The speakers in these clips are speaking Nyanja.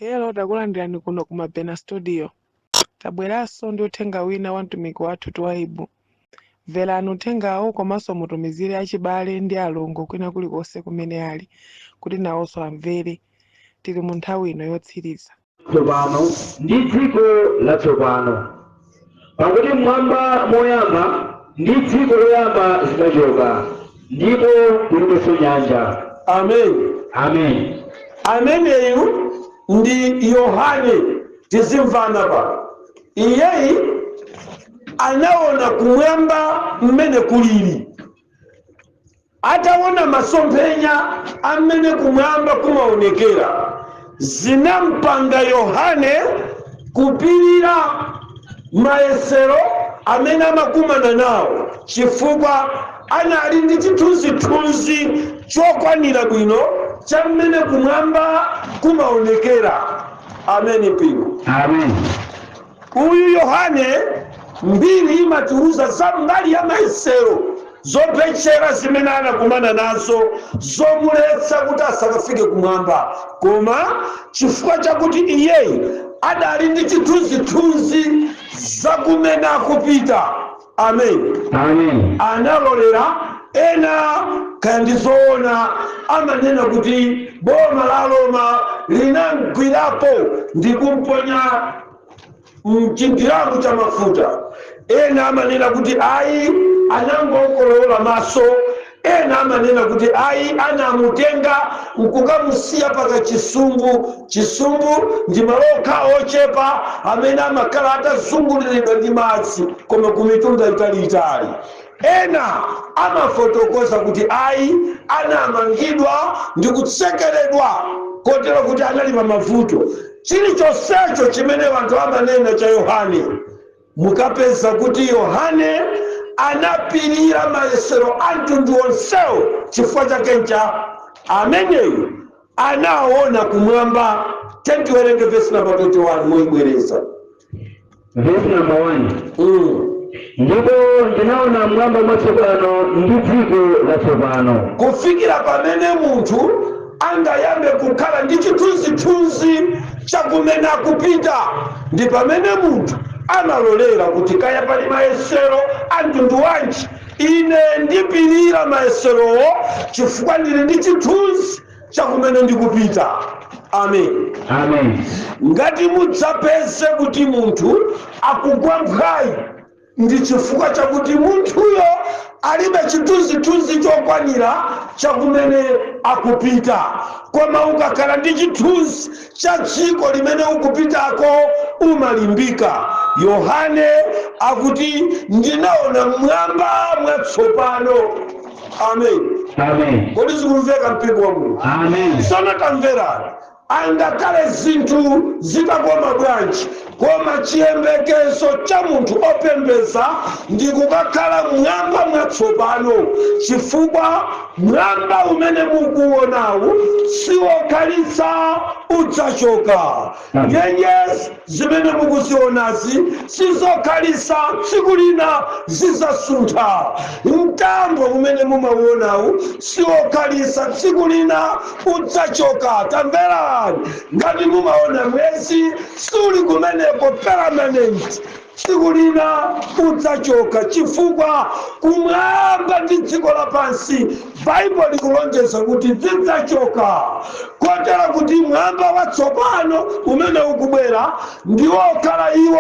Hello, takulandirani kuno ku Mabena Studio. Tabweranso ndi uthenga wina wa mtumiki wathu Twaibu. Mverani uthengawo komanso mutumizire achibale ndi alongo kwina kulikonse kumene ali kuti nawonso amvere. Tili mu nthawi ino yotsiriza. Tsopano ndi dziko latsopano, pakuti mmwamba moyamba ndi dziko loyamba zinachoka, ndipo kulibenso nyanja. Amen. Amen. Ameneyu ndi Yohane, tizimvana pa iyeyi. Anaona kumwamba mmene kulili. Ataona masomphenya amene kumwamba kumaonekera, zinampanga Yohane kupirira mayesero amene amakumana nawo, chifukwa anali ndi chithunzithunzi chokwanira bwino cha mmene kumwamba kumaonekera. Ameni, mpingo. Amen. Uyu Yohane, mbiri imatiuza za mbali ya mayesero, zopechera zimene anakumana nazo zomuletsa kuti asakafike kumwamba, koma chifukwa chakuti iyeyi adali ndi chithunzithunzi zakumene akupita, amen, Amen. analolera. Ena, kaya ndizoona, amanena kuti boma la Roma linamgwirapo ndi kumponya mchidiramu cha mafuta. Ena amanena kuti ayi, anangokolowola maso. Ena amanena kuti ayi, anamutenga nkukamusiya paka chisumbu. Chisumbu ndi malo okha ochepa amene amakhala atazunguliridwa ndi madzi, koma kumitunda italiitali. Ena amafotokoza kuti ayi, anamangidwa ndi kutsekeredwa, kotero kuti anali pa mavuto. Chilichonsecho chimene anthu amanena cha Yohane, mukapeza kuti Yohane anapirira mayesero a mtundu wonsewo. Chifukwa chake ncha ameneyu anaona kumwamba. Tentiwerenge vesi namba 21 moibwereza. Vesi namba 1. Ndipo ndinaona mmwamba mwatsopano ndi dziko latsopano. Kufikira pamene munthu angayambe kukhala ndi chithunzithunzi chakumene akupita, ndi pamene munthu amalolera kuti kaya pali mayesero a mtundu wanji, ine ndipirira mayeserowo chifukwa ndili ndi chithunzi chakumene ndikupita. Amen. Amen. Ngati mudzapeze kuti munthu akugwa mphwayi, ndi chifukwa chakuti munthuyo alibe chithunzithunzi chokwanira chakumene akupita. Koma ukakhala ndi chithunzi cha dziko limene ukupitako, umalimbika. Yohane akuti, "Ndinaona mmwamba mwatsopano." Amen. Amen. Kodi zikumveka, mpingo wa Mulungu? Amen. Sono tamverani, angakhale zinthu zitakoma bwanji, koma chiyembekezo cha munthu opembeza ndi kukakhala mwamba mwatsopano, chifukwa mwamba umene mukuonawu siwokhalitsa, udzachoka. Nyenyezi zimene mukuzionazi sizokhalitsa, tsiku lina zizasuntha. Mtambo umene mumauonawu siwokhalitsa, tsiku lina udzachoka. Tamverani, ngati mumaona mwezi, suli kumeneko permanent, tsiku lina udzachoka, chifukwa kumwamba ndi dziko lapansi, Baibulo likulonjeza kuti zidzachoka, kotero kuti mwamba watsopano umene ukubwera ndiwokhala iwo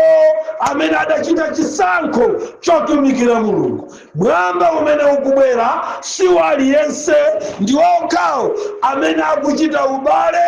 amene adachita chisankho chotumikira Mulungu. Mwamba umene ukubwera si waliyense, ndi wokhawo amene akuchita ubale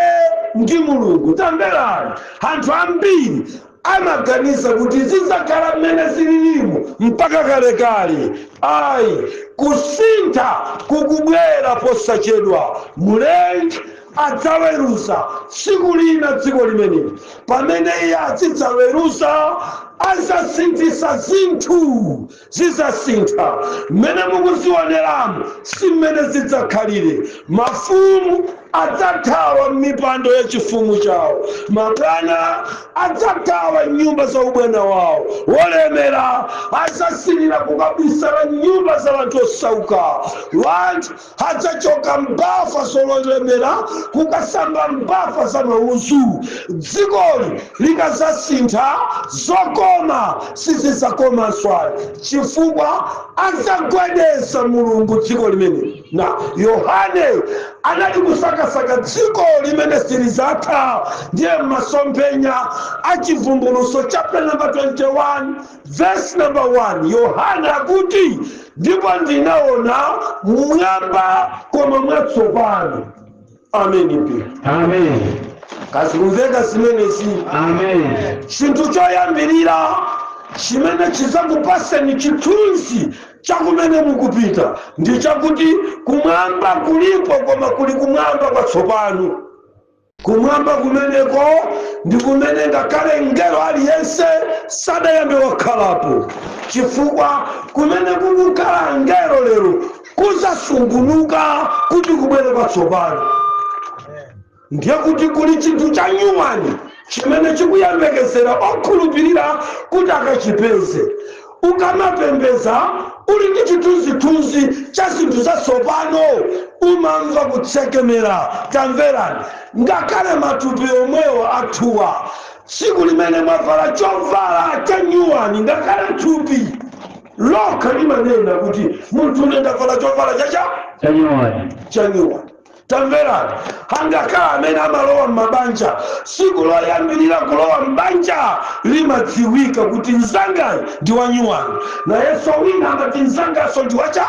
ndi Mulungu. Tamverani, anthu ambiri amaganiza kuti zidzakhala mmene zililimu mpaka kalekale. Ayi, kusintha kukubwera posachedwa. Mulengi adzaweruza tsiku lina dziko limeneli. Pamene iye azidzaweruza, azasinthisa zinthu, zizasintha. Mmene mukuzioneramo si mmene zidzakhalire. Mafumu adzathawa m'mizinda. mipando ya chifumu chawo. Mabwana adzagawa nyumba za ubwana wawo, wolemera adzasilira kukabisala nyumba za anthu osauka. Wanthu adzachoka mbafa zolemera kukasamba mbafa za mauzu. Dzikoli likazasintha, zokoma sizidzakomanso ayi, chifukwa adzagwedeza Mulungu dziko limene. Na Yohane anali kusakasaka dziko limene silizatha. Ndiye masomphenya achivumbuluso chapter number 21 verse number 1, Yohane akuti, "Ndipo ndinaona mwamba koma mwatsopano." Ameni pi. Amen. Kazikumveka zimenezi? Amen. Chinthu choyambirira chimene chizakupaseni chithunzi chakumene mukupita ndi chakuti kumwamba kulipo, koma kuli kumwamba kwatsopano. Kumwamba kumeneko ndi kumene ngakhale mngelo aliyense sadayambe wakhalapo, chifukwa kumene kukukhala mngelo lero kuzasungunuka kuti kubwere kwatsopano. Ndiye kuti kuli chinthu cha nyuwani chimene chikuyembekezera okhulupirira kuti akachipeze. Ukamapembeza uli ndi chithunzithunzi cha zinthu zatsopano, umamva kutsekemera. Tamverani, ngakhale matupi omwewo athuwa, tsiku limene mwavala chovala cha nyuwani, ngakhale thupi lokha limanena kuti munthu une ndavala chovala chacha Chanyuwani. Cha nyuwani. Tamverani, angakhala amene amalowa m'mabanja, tsiku loyambirira kulowa m'banja limadziwika kuti mzangayi ndi wanyuwani, nayenso wina amati mzangaso ndi wacha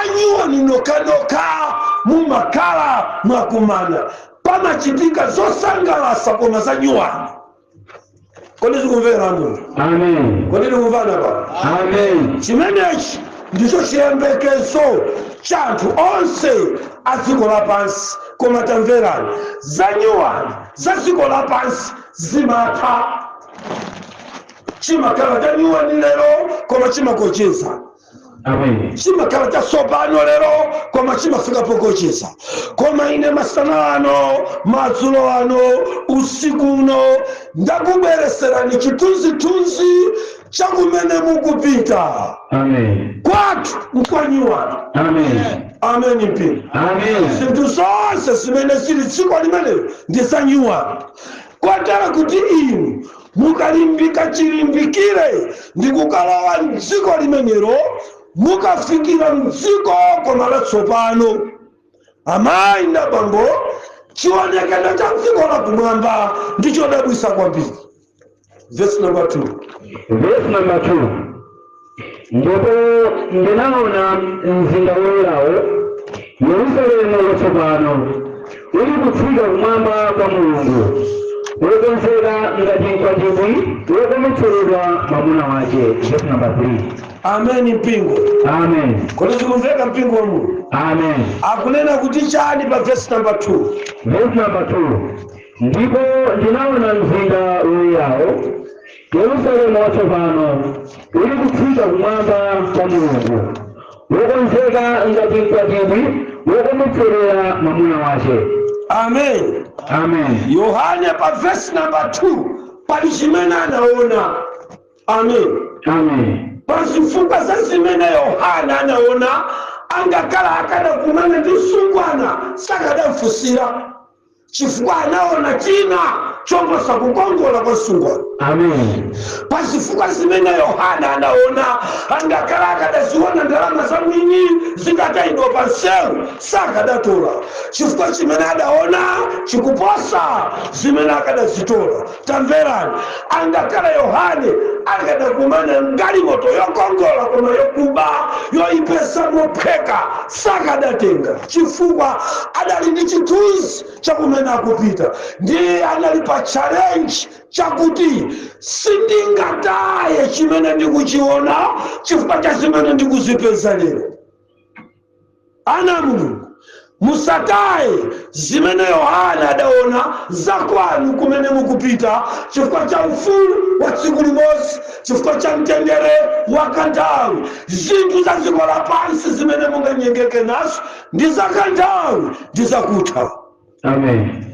anyuwani. Nokhanokha mumakhala mwakumana, pamachitika zosangalasa koma za nyuwani. Kodi zikumvera munthu? Amen. Kodi tikumvana pa? Amen. Chimenechi ndicho chiyembekezo cha anthu onse a dziko lapansi. Koma tamverani, zanyuwani za dziko lapansi zimatha. Chimakhala chanyuwani lero, koma chimakocheza. Amen. Chimakhala chatsopano lero, koma chimafika pokocheza. Koma ine masana ano, madzulo ano, usiku uno, ndakubwereserani chithunzithunzi chakumene mukupita. Amen. Kwathu nkwanyuwani. Amen. Amen mpingo. Amen. Zinthu zonse zimene zili dziko limenelo ndi zanyuwani, kotero kuti inu mukalimbika chilimbikire ndi kukalowa mdziko limenelo, mukafikira mdziko koma latsopano. Amayi ndi abambo, chionekedwe cha dziko lakumwamba ndi chodabwisa kwambiri. Verse number 2. Verse number 2. Ndipo ndinaona mzinda woyerawo, Yerusalemu watsopano, uli kutsika kumwamba kwa Mulungu, wokonzeka ngati mkwatibwi wokometseredwa mwamuna wake. Verse number 3. Amen mpingo. Amen. Kodi zikumveka, mpingo wa Mulungu? Amen. Akunena kuti chani pa verse number 2? Verse number 2. Ndipo ndinaona mzinda woyerawo, Yerusalemu watsopano, uli kutsika kumwamba kwa Mulungu, wokonzeka ngati mkwatibwi wokometserera mwamuna wake. Amen. Amen. Yohane pa verse number 2 pali chimene anaona. Amen. Amen. Pa zifukwa za zimene Yohana anaona, angakhala akadakumana ndi msungwana sakadamfunsira, chifukwa anaona china choposa kukongola kwa msungwana. Amen. Pa zifukwa zimene Yohana anaona, angakhala akadaziona ndalama za mwini zingatayidwa pa nsewu sakadatola, chifukwa chimene adaona chikuposa zimene akadazitola. Tamverani, angakhala Yohane akadakumana galimoto yokongola koma yokuba, yoyipesa mophweka, sakadatenga, chifukwa adali ndi chithunzi chakumene akupita. Ndiye anali pa challenge chakuti sindingataye chimene ndikuchiona chifukwa cha zimene ndikuzipeza lero. Ana Mulungu, musataye zimene Yohana adaona zakwanu kumene mukupita chifukwa cha ufulu wa tsiku limodzi, chifukwa cha mtendere wa kanthawi. Zinthu za dziko lapansi zimene munganyengeke nazo ndi za kanthawi, ndi zakutha. Amen.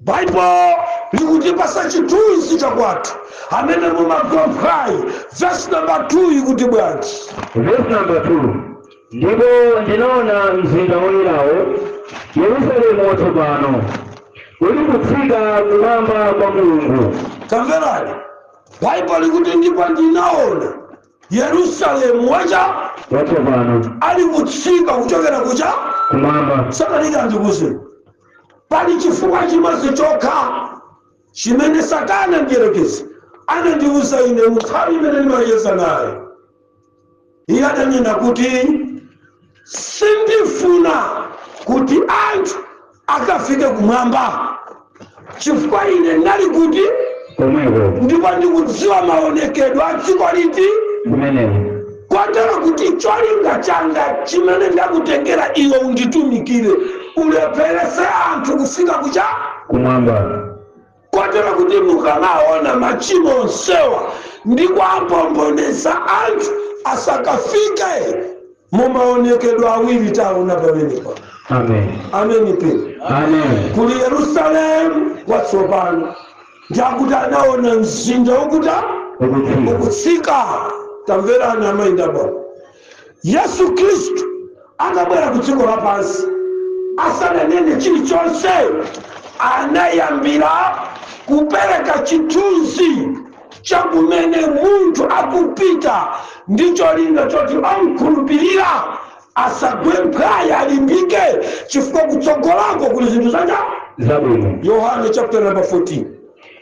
Baibulo likutipasa chithunzi chakwathu. Amene mumagwa mphwayi, verse number 2 ikuti bwanji? Verse number 2: Ndipo ndinaona mzinda woyerawo, Yerusalemu watsopano, uli kutsika kumwamba kwa Mulungu. Tamverani, Baibulo likuti, "Ndipo ndinaona Yerusalemu wacha watsopano ali kutsika kuchokera kucha kumwamba. Sakalika ndikuze pali chifukwa chimodzi chokha chimene Satana ndiyerekezi anandiuza ine nthawi imene ndimayeza naye. Iye adanena kuti, "Sindifuna kuti anthu akafike kumwamba, chifukwa ine ndali kuti komweko ndipo ndikudziwa maonekedwe a dziko liti kumeneko kotero kuti cholinga changa chimene ndakutengera iwe unditumikire, ulepherese anthu kufika kucha kumwamba. Kotero kuti mukamaona machimo onsewa ndi kuapomboneza anthu asakafike mumaonekedwe awiri taona pamenepa. Amen. Ameni pili. Amen. Kuli Yerusalemu watsopano, njakuti anaona mzinda ukuta ukutsika ukutsika. Tamverani, amayi abambo, Yesu Khristu akabwera ku dziko lapansi, asananene chilichonse, anayambira kupereka chithunzi chakumene munthu akupita ndi cholinga choti amkhulupirira asagwe mphwayi, alimbike, chifukwa kutsogolako kuli zinthu zacha zabwino. Yohane chapter number 14.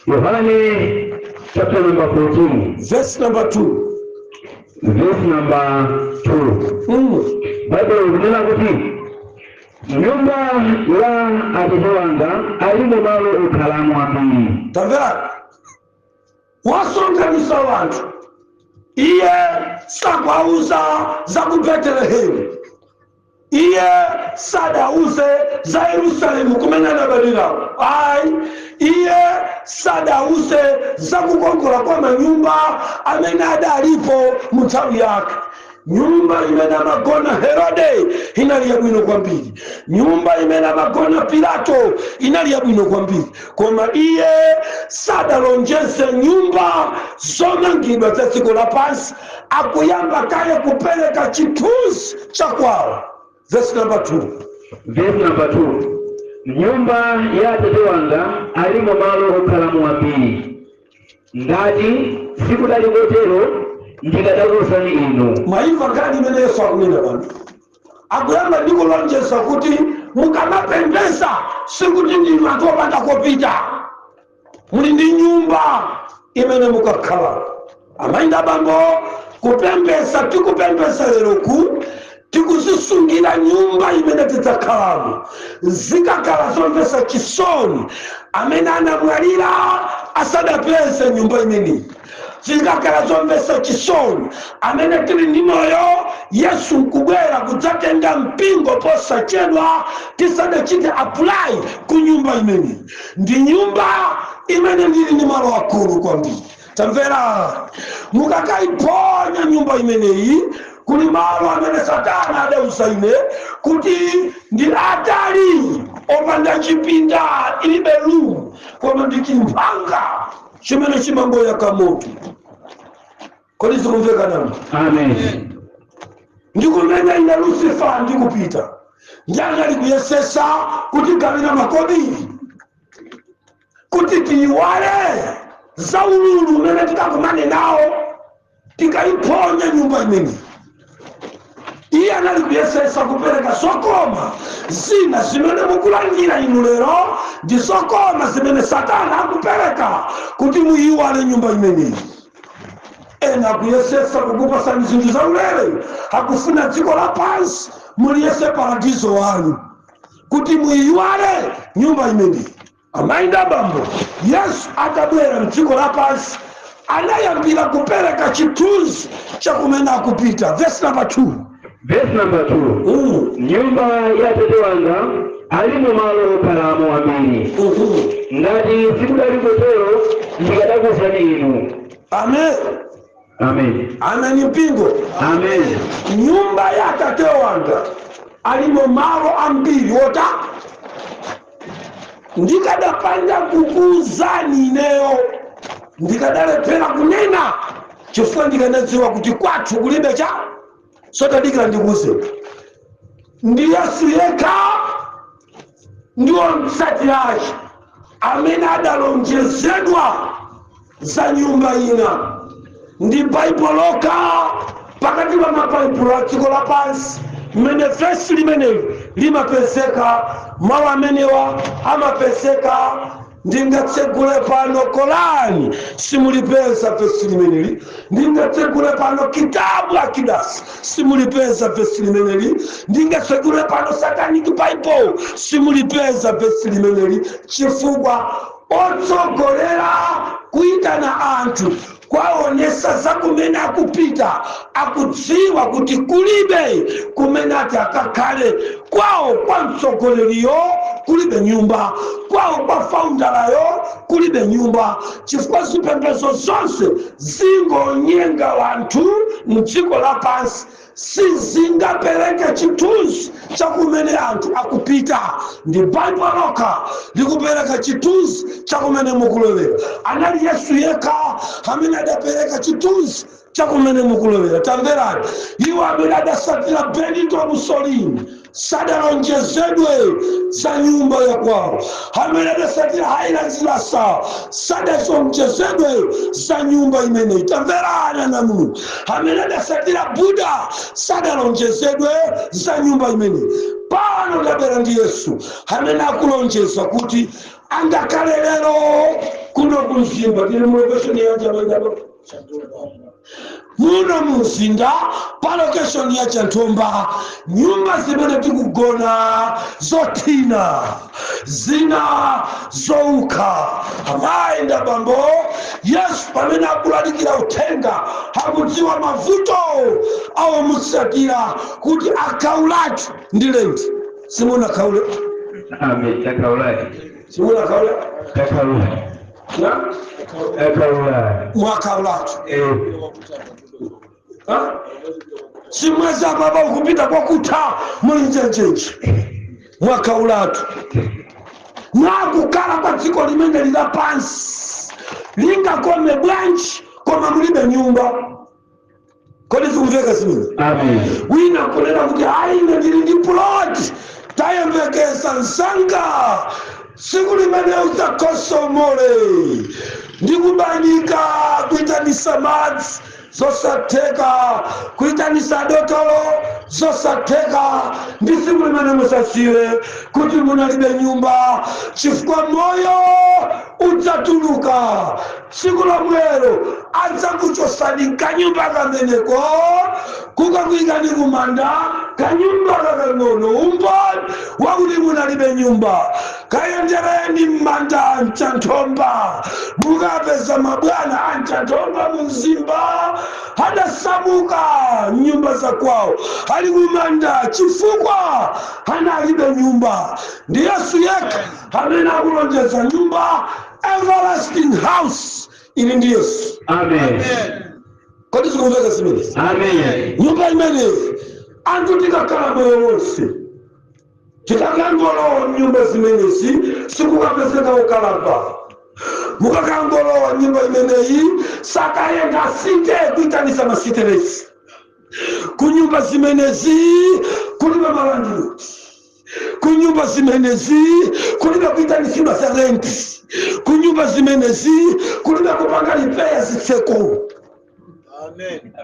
Yohane chapter number 14, verse number 2. Verse number 2. Baibulo likunena kuti, "Nyumba ya Atate wanga alimo malo okhalamo ambiri." Tamverani, wasonkhanitsa wanthu, iye sakuauza za ku Betelehemu, iye sadauze za Yerusalemu kumene anabadwirawo, ayi. Iye sadauze za kukongola kwa manyumba amene adalipo mu nthawi yake. Nyumba imene amagona Herode inali yabwino kwambiri, nyumba imene amagona Pilato inali yabwino kwambiri, koma iye sadalonjeze nyumba zomangidwa za dziko lapansi. Akuyamba kale kupereka chithunzi chakwawo. Verse number 2. Verse number 2: "Nyumba ya Atate wanga alimo malo okhalamo ambiri. Ngati sikudali kotero, ndikadakuwuzani inu." Mwayimva nkhani imene Yesu akunena pano? Akuyamba ndi kulonjeza kuti mukamapembeza, sikuti ndinu anthu opanda kopita, muli ndi nyumba imene mukakhala. Amayi ndi abambo, kupembeza tikupembeza lero ku tikuzisungira nyumba imene tidzakhalamo. Zikakhala zomvetsa chisoni amene anamwalira asadapeze nyumba imeneyi. Zikakhala zomvetsa chisoni amene tili ndi moyo, Yesu nkubwera kudzatenga mpingo posachedwa, tisadachite apply ku nyumba imeneyi. Ndi nyumba imene ndili ndi malo akulu kwambiri. Tamvera, mukakaiponya nyumba imeneyi, kuli malo amene Satana adauza ine kuti ndi atali, opanda chipinda, ilibe room, koma ndi chimphanga chimene chimangoyaka moto. Kodi zikumveka nanu? Amen. Ndikumene ine Lucifer ndikupita, ndianali kuyesesa kuti gawira makobiri kuti tiyiwale za ululu umene tikakumane nawo tikayiphonya nyumba imeneyi. Iye anali kuyesesa kupereka zokoma zina zimene mukulandira inu lero, ndi zokoma zimene Satana akupereka kuti muyiwale nyumba imeneyi. Ena akuyesesa kukupasani zinthu zaulere, akufuna dziko lapansi muliyese paradizo wanu kuti muyiwale nyumba imeneyi. Amayi ndi abambo, Yesu atabwera mdziko lapansi, anayambira kupereka chithunzi chakumene akupita. Verse number 2. Verse number 2: "Nyumba ya Atate wanga alimo malo okhalamo ambiri. Ngati sikudali kotero, ndikadakuwuzani inu." Amen. Amen. Amen mpingo. Amen. Nyumba ya Atate wanga alimo malo ambiri wota. Ndikadapanda kukuuzani ineyo, ndikadalephera kunena, chifukwa ndikanadziwa kuti kwathu kulibe cha. Sotadikira ndikuuze, ndi Yesu yekha ndiwo mtsatirachi amene adalonjezedwa za nyumba ina. Ndi Baibulo lokha pakati pa mabaibulo a dziko lapansi mmene vesi limeneli limapezeka, mawu amenewa amapezeka. Ndingatsegule pano Korani, simulipeza vesi limeneli. Ndingatsegule pano Kitabu Akidasi, simulipeza vesi limeneli. Ndingatsegule pano Satanic Bible, simulipeza vesi limeneli, chifukwa otsogolera kuyitana anthu kwaonesa za kumene akupita akudziwa kuti kulibe kumene ati akakhale. Kwawo kwa mtsogoleriyo kulibe nyumba, kwawo kwa founderyo kulibe nyumba, chifukwa zipembedzo zonse zingonyenga wanthu mdziko lapansi, sizingapereke chithunzi chakumene anthu akupita. Ndi Baibulo lokha likupereka chithunzi chakumene mukulowera. Anali Yesu yekha amene adapereka chithunzi chakumene mukulowera. Tamverani, iwo amene adasatira Benito Mussolini sadalonjezedwe za nyumba ya kwawo. Amene adasatira Haile Selassie sadalonjezedwe za nyumba imeneyi. Tamverani, ana Mulungu, amene adasatira Buddha sadalonjezedwe za nyumba imeneyi. Pano ndabwera ndi Yesu amene akulonjeza kuti angakhale lero kuno kumzimba tili mu location ya Njabajaba, muno mumzinda pa location ya Chanthomba, nyumba zimene tikugona zothina, zina zouka. Amayi ndi abambo, Yesu pamene akulalikira uthenga akudziwa mavuto awomutsatira kuti akhaulatu ndi lendi. Simunakhaule? Amen. Takhaulani. Simunakhaule? Takhaula. Na? Takhaula. Mwakhaulatu? Eh. Ha? Si mwezi apapa ukupita kwakutha, muli njenjenje, mwakhaulatu. Mwakukhala kwa dziko limene lila pansi lingakome bwanji, koma mulibe nyumba. Kodi zikumveka zimene? Amen. Wina kunena kuti ayi, ine ndili ndi plot, tayembekeza msanga tsiku limene udzakosomole ndikubanika kuitanisa madzi zosatheka, kuitanisa dotolo zosatheka. Ndi tsiku limene musadziwe kuti munalibe nyumba, chifukwa moyo udzatuluka tsiku lomwelo, adzakuchosani kanyumba kameneko kukakuyikani kumanda, kanyumba kakang'ono, umboni wakuti munalibe nyumba. Kayendereni m'manda mchanthomba, mukapeza mabwana amchanthomba mumzimba adasamuka nyumba za kwawo, ali kumanda chifukwa analibe nyumba. Ndi Yesu yekha amene akulonjeza nyumba, everlasting house ili ndi Yesu. Amen. Kodi zikumveka zimenezi? Amen. Nyumba imeneyi anthu tikakhala moyo wonse, tikakangolowa nyumba zimenezi, sikukapezeka ukalamba. Mukakangolowa nyumba imeneyi, sakayenda asite kuitanisa masiteresi. Ku nyumba zimenezi kulibe ma landlord. Ku nyumba zimenezi kulibe kuitanisidwa za rent. Ku nyumba zimenezi kulibe kupanga repair zitseko.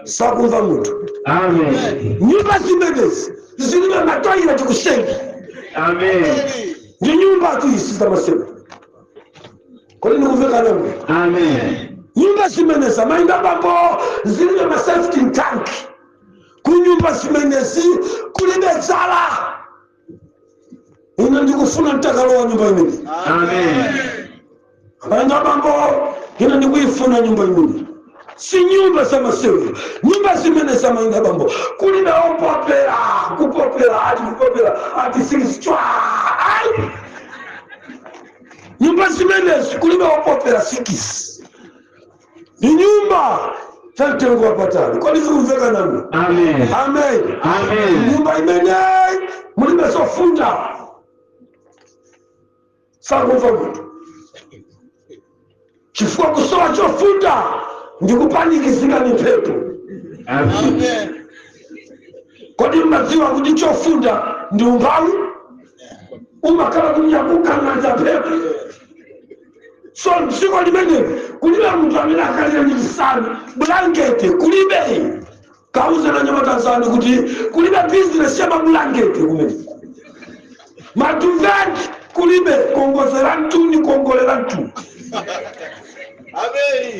Sakumva munthu. Amen. Nyumba zimenezi zilibe ma toilet kuseli. Amen. Ndi nyumba tuisi zamaseko. Kodi ndikumvekana? Amen. Nyumba zimenezi, amayi abambo, zilibe ma safety tank. Ku nyumba zimenezi kulibe dzala. Ine ndikufuna mtakalowa nyumba imene. Amen. Amayi abambo, ine ndikuyifuna nyumba imene, si nyumba zamasewero. Nyumba zimene, zamayi abambo, kulibe opopera, kupopera ati kupopera ati sikisi chwa, ayi. Nyumba zimenezi kulibe opopera sikisi, ni nyumba za mtengo wapatali. Kodi zikumveka nanu? Amen. Amen. Amen. Nyumba imeneyi mulibe zofunda. Sakumva munthu chifukwa kusowa chofunda ndi kupanikizika ni mphepo. Amen. Kodi mmadziwa kuti chofunda ndi umphawi? Umakhala kunyakukang'anza mphepo. So mdziko limeneli kulibe munthu amene akalire ndi chisanu, bulangete kulibe. Kauze na nyamata zanu kuti kulibe bizinesi ya mabulangete kumene, ma duvet kulibe, kongozera mtuni, kongolera mtuni.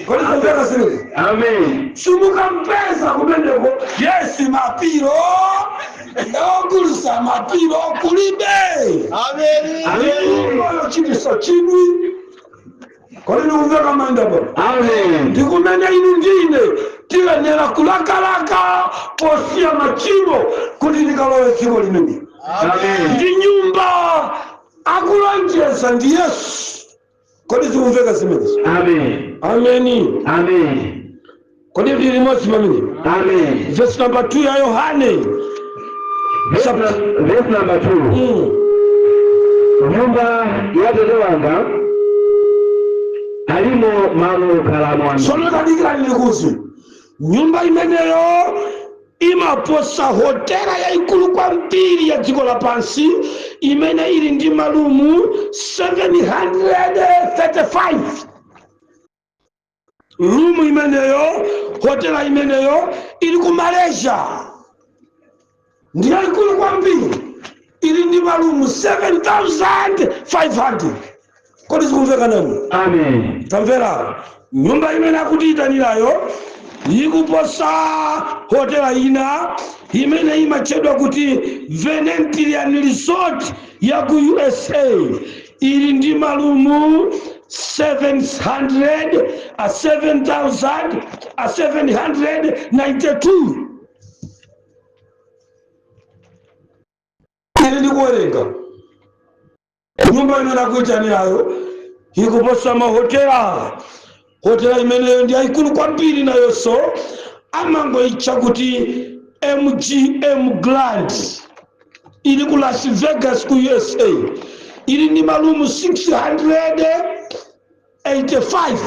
Kodi kumveka zilezi? Amen. Simukampeza kumeneko. Yes, ma pillow, ogulisa ma pillow kulibe. Amen. Yochitisa chidwi. Kodi ndikumveka manda bwana? Amen. Ndikumene inu ndine tiyenera kulakalaka posiya machimo kuti tikalowe dziko limene Amen. ndi nyumba akulonjeza ndi Yesu. Kodi zikumveka zimenezi? Amen. Ameni. Amen. Kodi ndili limodzi pamene? Amen. Verse number 2 ya Yohane. Verse number 2. Nyumba ya Tate wanga alimo malo okhalamo ambiri. Tsono tadikira, ndikuzi nyumba imeneyo imaposa hotela yayikulu kwambiri ya dziko lapansi imene ili ndi malumu 735. Room imeneyo, hotela imeneyo ili ku Malaysia, ndi yayikulu kwambiri, ili ndi malumu 7500. Kodi zikumveka nanu? Amen. Tamvera, nyumba imene akutiyitanirayo ikuposa hotela ina imene imatchedwa kuti Venetian Resort ya ku USA, ili ndi malumu 700 a 7000 a 792. Ili ndikuwerenga, nyumba imene akuyitanirayo ikuposa mahotela. Hotela imeneyo ndi yayikulu kwambiri, nayonso amangoyitcha kuti MGM Grand, ili ku Las Vegas ku USA, ili ndi malumu 685.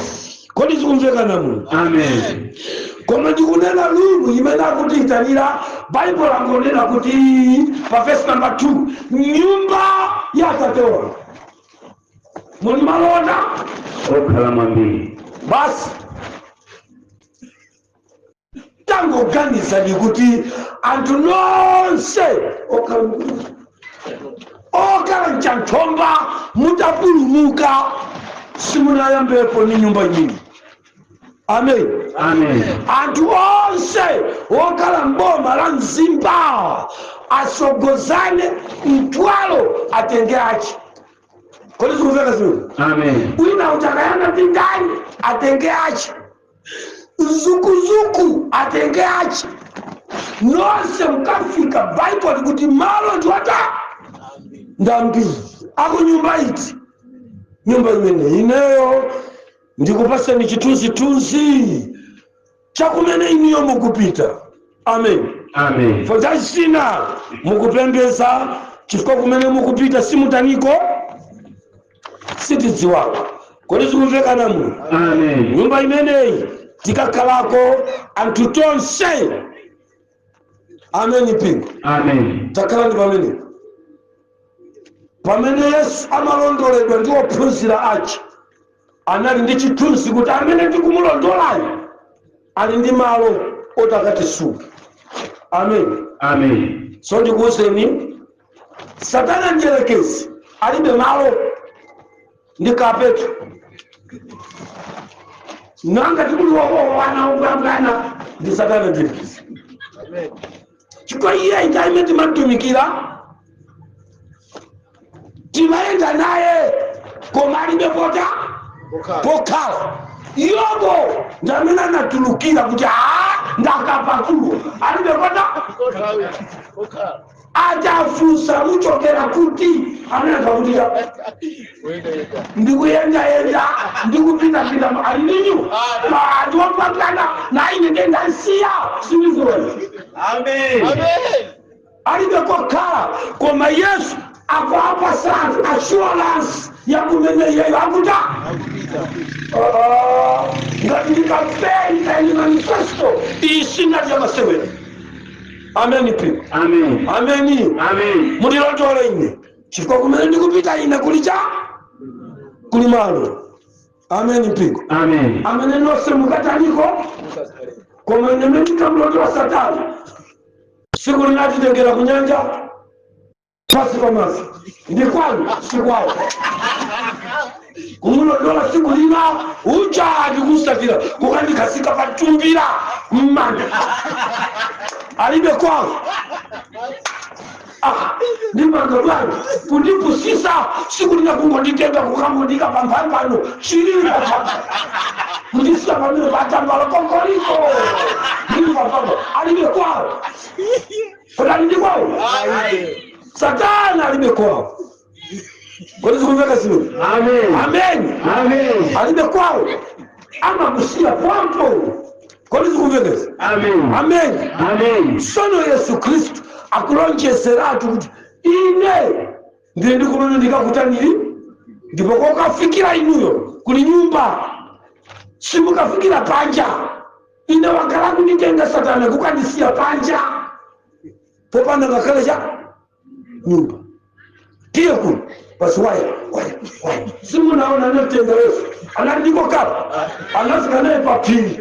Kodi zikumveka namu? Amen. Koma ndikunena room imene akutiyitanira, Baibulo angonena kuti pa verse number 2, nyumba ya Atate wanga muli malonda okhala ambiri. Basi, tangoganizani kuti anthu nonse okhala mchanthomba mutapulumuka, simunayambepo ni nyumba imene. Amen. Amen. Anthu onse okhala mboma la Mzimba asogozane mtwalo, atenge achi. Kodi zikumveka zimene? Amen. Wina utakayana ndi ndani, atenge achi. Zukuzuku atenge achi. Nonse mukafika, Baibulo kuti malo ndiwata ndambiri akunyumba iti, nyumba imene ineyo ndikupaseni chithunzithunzi chakumene iniyo mukupita. Amen. Amen. Fotachina mukupembeza chifukwa kumene mukupita simutaniko, sitidziwako. Kodi zikumvekana muno? Amen. Nyumba imeneyi tikakhalako anthu tonse. Amen, mpingo. Amen. Takhala ndi pamenepo. Pamene Yesu amalondoledwa ndi ophunzira ache, anali ndi chithunzi kuti amene ndikumulondolayo ali ndi malo otakatisuka. Amen. Amen. So ndikuwuzeni, Satana njerekezi alibe malo, ndi kapetu. Nanga tikuliwowana ugambana ndi Satana njerekezi, chifukwa iye itaime timatumikira, timayenda naye, koma alibe pota pokhala. Yobo ndi amene anatulukira kuti aa, ndakapatulo, alibe pota. Atafunsa, "Muchokera kuti?" Amene akakuti, "Ndikuyendayenda, ndikupitapita." Ali ninyu ndiwopangana naine, ndendansiya sindizoona. Alibe kokhala, koma Yesu akuapasa anthu assurance. Yakumene iyeyo akuta ngati ndikampeni kaini manifesto iyi sinati yamasewera. Ameni piko. Amen. Ameni. Amen. Mundilondole ine, chifukwa kumene ndikupita ine kuli cha kuli malo. Ameni mpingo. Amen. Amene nonse mukataliko, koma ine mene ndikamlondola Satana siku linatitengera kunyanja pasi pamadzi, ndi kwanu sikwawo. Kumulondola siku lina uja ndikusatira kukandikhasika patumbira mmanda, alibe kwawo. Ah, ndimanga bwanji kundipusisa siku lina kungonditenga kukangondika pamphambano chilili pamphamba, kundisiya pamene patambala kokoliko ndili pamphamba, alibe kwawo. Kodi ali ndi kwawo? Satana alibe kwawo. Kodi zikumveka zimene? Amen. Amen. Amen. Alibe kwawo, amakusiya pampo. Kodi zikumvekeza? Amen. Amen. Amen. Sono Yesu Khristu akulonjezeratu kuti ine ndili ndi kumene ndikakutaniri, ndipo kokafikira inuyo kuli nyumba, simukafikira panja. Ine wakhala kunditenga Satana kukandisiya panja popanda ngakhale cha nyumba. Tiye kuno basi, waya waya waya. Simunaona anatenga Yesu anali ndiko kapa, anafika naye paphiri,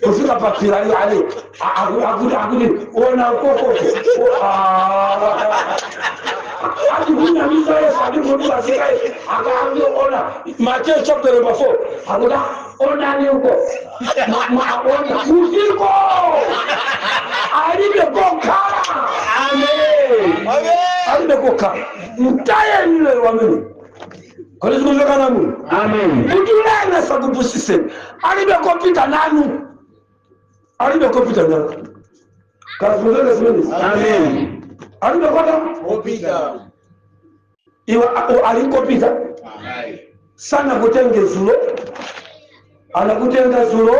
kufika paphiri ali ali akuti ona ukokoko atikunamiza Yesu atikundibasika Yesu akaambia ona, Matthew chapter number 4, akuti onani uko maona kutiko alibe kokhala. Amen. Alibe kokhala, mtayeni lero wamene. Kodi zikumvekana muno? Amen. Kuti lena sakupusiseni, alibe kopita nanu, alibe kopita nanu. Kazikumveka zimenezi? Amen. Alibe kota iwe alikopita sana kutenge zulo, anakutenga zulo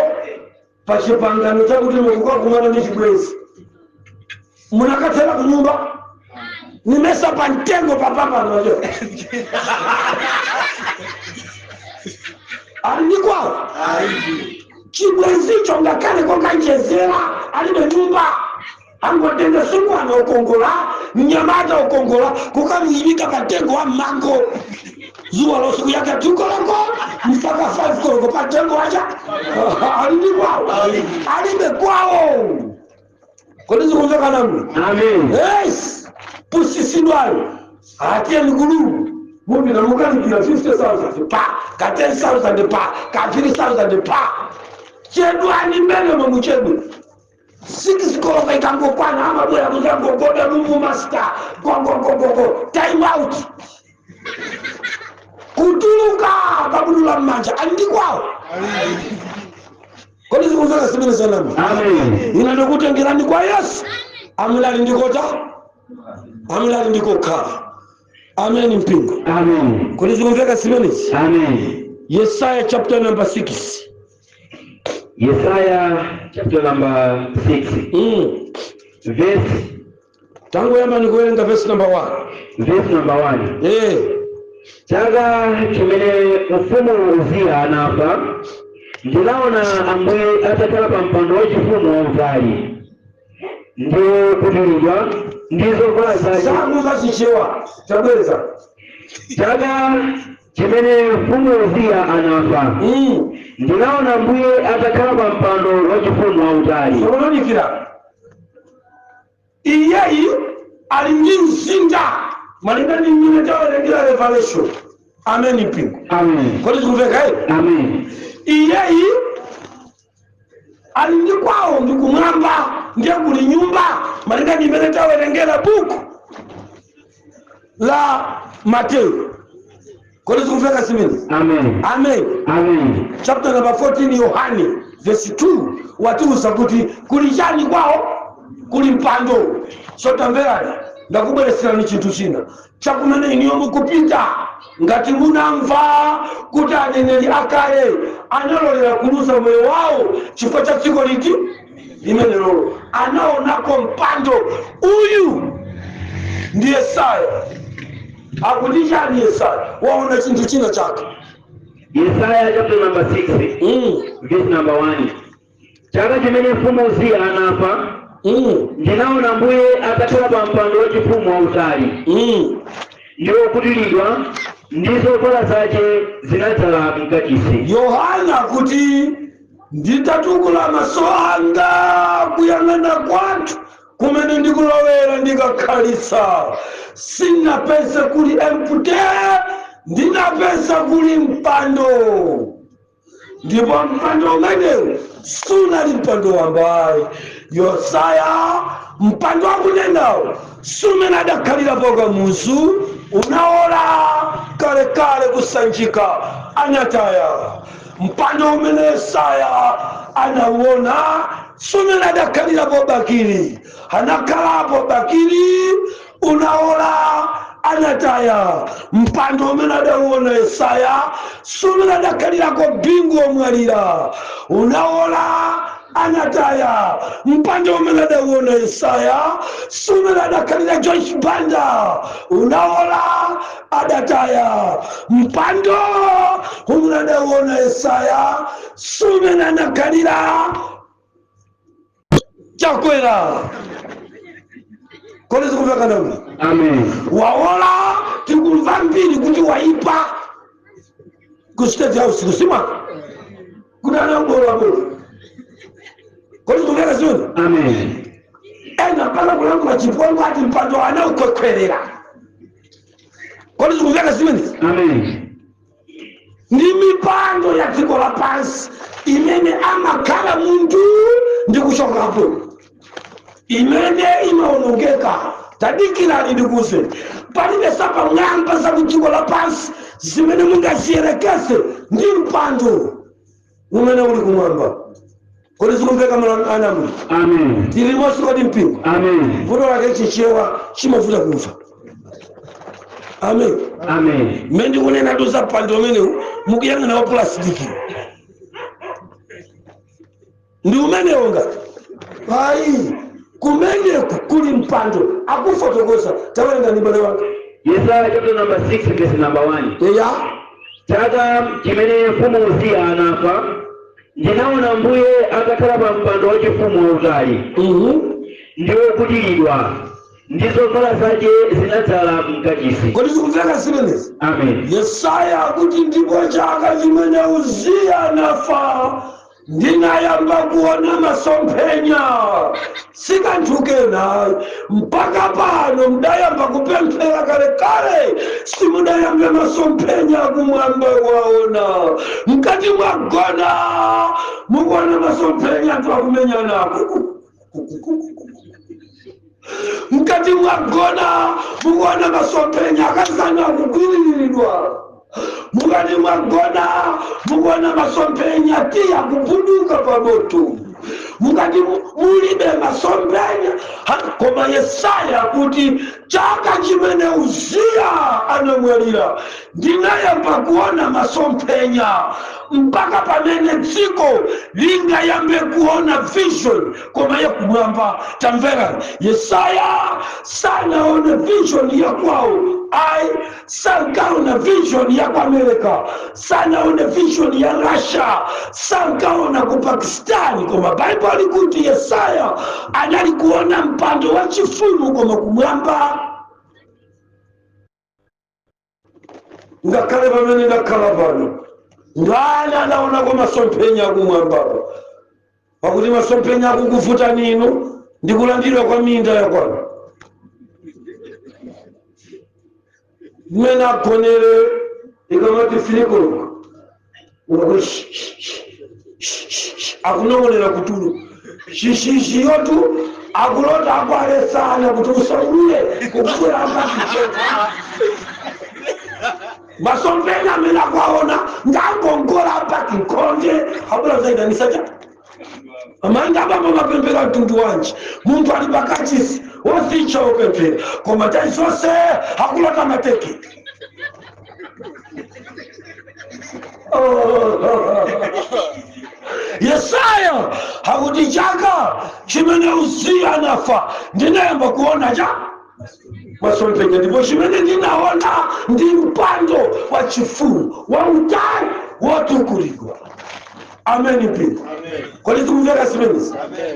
pachipangano chakuti mukukakumana ndi chibwezi, munakathera kunyumba nimesa pamtengo papapanocho ali ndi kwawo chibwezicho ngakhale kokanjezera alibe nyumba, angotenga sungwana ukongola, mnyamata ukongola, kukamuyimika patengo wa mmango zuwa lonse kuyaka 2 koloko mpaka 5 koloko patengo wacha, ali ndi kwawo? Alibe kwawo. Kodi zikumvekana muno? Amen. Yes, pusisidwayo atiye mikulu mupita mukalipira 50,000 pa ka 10,000 pa ka 3,000 pa chedwani mbene muchedwe 6 koloko ikangokwana amabwera kuzangogoda lumu master gogogogogo time out kutuluka kabudula mmanja, andi kwawo? Kodi zikumveka zimene zanami? Amen. Ine ndikutengerani kwa Yesu amene ali ndikota, amene ali ndikokhala. Amen mpingo. Amen. Kodi zikumveka zimenezi? Amen. Yesaya chapter number 6. Yesaya chapter number 6. Verse Tangoyamba nikuwerenga verse number 1. Verse number 1. Chaka chimene mfumu Uziya anafa, ndinaona Ambuye atakhala pa mpando wachifumu wautali ndi wokutilidwa ndi zovala zake. Sakumva Chichewa, tabweza. Chaka chimene mfumu Uziya anafa, ndinaona Ambuye atakhala pa mpando wachifumu wautali. Sokononikira iyeyi ali ndi mzinda malinga ndi mmene tawerengera Revelation. Amen mpingo. Amen. Kodi zikumveka ii? Amen. Iyeyi ali ndi kwawo ndi kumwamba, ndiye kuli nyumba malinga ndi mmene tawerengera buku la Mateyu. Kodi zikumveka zimene? Amen. Amen. Amen. Chapter number 14 Yohane verse 2 watiuza kuti kuli chani kwawo? Kuli mpando. So tamverani, ndakubwereserani chinthu china chakumene iniyo mukupita. Ngati munamva kuti aneneri akale analolera kuluza moyo wawo chifukwa cha dziko liti limene lolo, anaonako mpando. Uyu ndi Yesaya. Akuti chani Yesaya? Waona chinthu china chake. Yesaya chapter number 6, verse number 1. Chaka chimene mfumu Uziya anafa, ndinaona Mbuye atakhala pa mpando wachifumu wautali ndi wokutiridwa ndi zovala zace zinadzala mkachisi. Yohana kuti, "Nditatukula maso anga kuyang'ana kwathu kumene ndikulowera ndikakhalitsa, sinapeze kuli empty, ndinapeza kuli mpando, ndipo mpando umenewu sunali mpando wambayi." Yesaya, mpando akunenawo sumene adakhalirapo Kamuzu, unaola kalekale kusanjika anataya. Mpando umene Yesaya anauona sumene adakhalirapo Bakili, anakhalapo Bakili, unaola anataya. Mpando umene adauona Yesaya sumene adakhalirako Bingu omwalira, unaola anataya. Mpando umene adauona Yesaya sumene adakhalira Joyce Banda, unaola adataya. Mpando umene adauona Yesaya sumene anakhalira Chakwera. Kodi zikumveka nawe? Amen. Waola, tikumva mbiri kuti waipa ku State House kusima kuti anangolabola. Kodi zikumveka zimene? Amen. Ena pala kulankhula chipongwe ati mpando anaukwekwerera. Kodi zikumveka zimene? Amen. Ndi mipando ya dziko lapansi imene amakhala munthu ndi kuchokapo, imene imaonongeka. Tadikirani ndikuze, palibe zapamwamba za ku dziko lapansi zimene mungaziyerekeze ndi mpando umene uli kumwamba. Kodi zikumveka, anamu? Amen. Tilimonso kodi, mpingo? Amen. Vuto lake Chichewa chimavuta kumva. Amen. Amen. Mmene ndikunena za mpando umenewu, mukuyang'ana wa plastic ndi umenewo ngati ayi, kumeneku kuli mpando akufotokoza. Tawerenga ndi bale wanga. Yesaya chapter number 6, verse number 1. Eya. Chaka chimene mfumu Uziya anafa, ndinaona Mbuye atakhala pa mpando wachifumu wautali ndi wokutiridwa ndi zovala zace zinadzala mkachisi. Kodi zikumveka zimenezi? Amen. Yesaya akuti, "Ndipo chaka chimene Uziya anafa, ndinayamba kuona masomphenya." Sikanthu kena, mpaka pano mudayamba kupemphera kalekale, simudayambe masomphenya kumwamba kwaona. Mkati mwagona mukuona masomphenya anthu akumenyana. Mkati mwagona mukuona masomphenya akazana akugwiriridwa. Mukati mwagona mukuona masomphenya tiya kubuduka pamoto. Mukati mulibe masomphenya. Koma Yesaya kuti, "Chaka chimene Uziya anamwalira, ndinayamba kuona masomphenya." Mpaka pamene dziko lingayambe kuona vision koma yakumwamba. Tamvera, Yesaya sanaone vision ya kwawo ai, sankaona vision ya ku America, sanaone vision ya Russia, sankaona ku Pakistan, koma Baibulo likuti Yesaya anali kuona mpando wa chifumu koma kumwamba. Ngakhale pamene ndakhala pano, ndani anaonako masomphenya akumwambapo? Pakuti masomphenya akukuvutani inu ndikulandidwa kwa minda yakwanu. Mmene agonere ikamati 3 koloko, unakuti akunong'onera kutulo shishishiyotu, akulota akwalesana kuti usaulule kukubwera ambati. Masomphenya amene akuaona ngangongola apaki nkhonje abula zaidanisa cha amanga abamba mapemphero mtundu wanji? Munthu ali pakachisi wosicha wopemphera, koma nthawi zonse akulota mateke. Yesaya akuti, "Chaka chimene Uziya anafa, ndinayamba kuona cha Masomphenya, ndipo chimene ndinaona ndi mpando wa chifumu wautali wotukulidwa. Ameni mpingo. Kodi tikumveka zimenezi?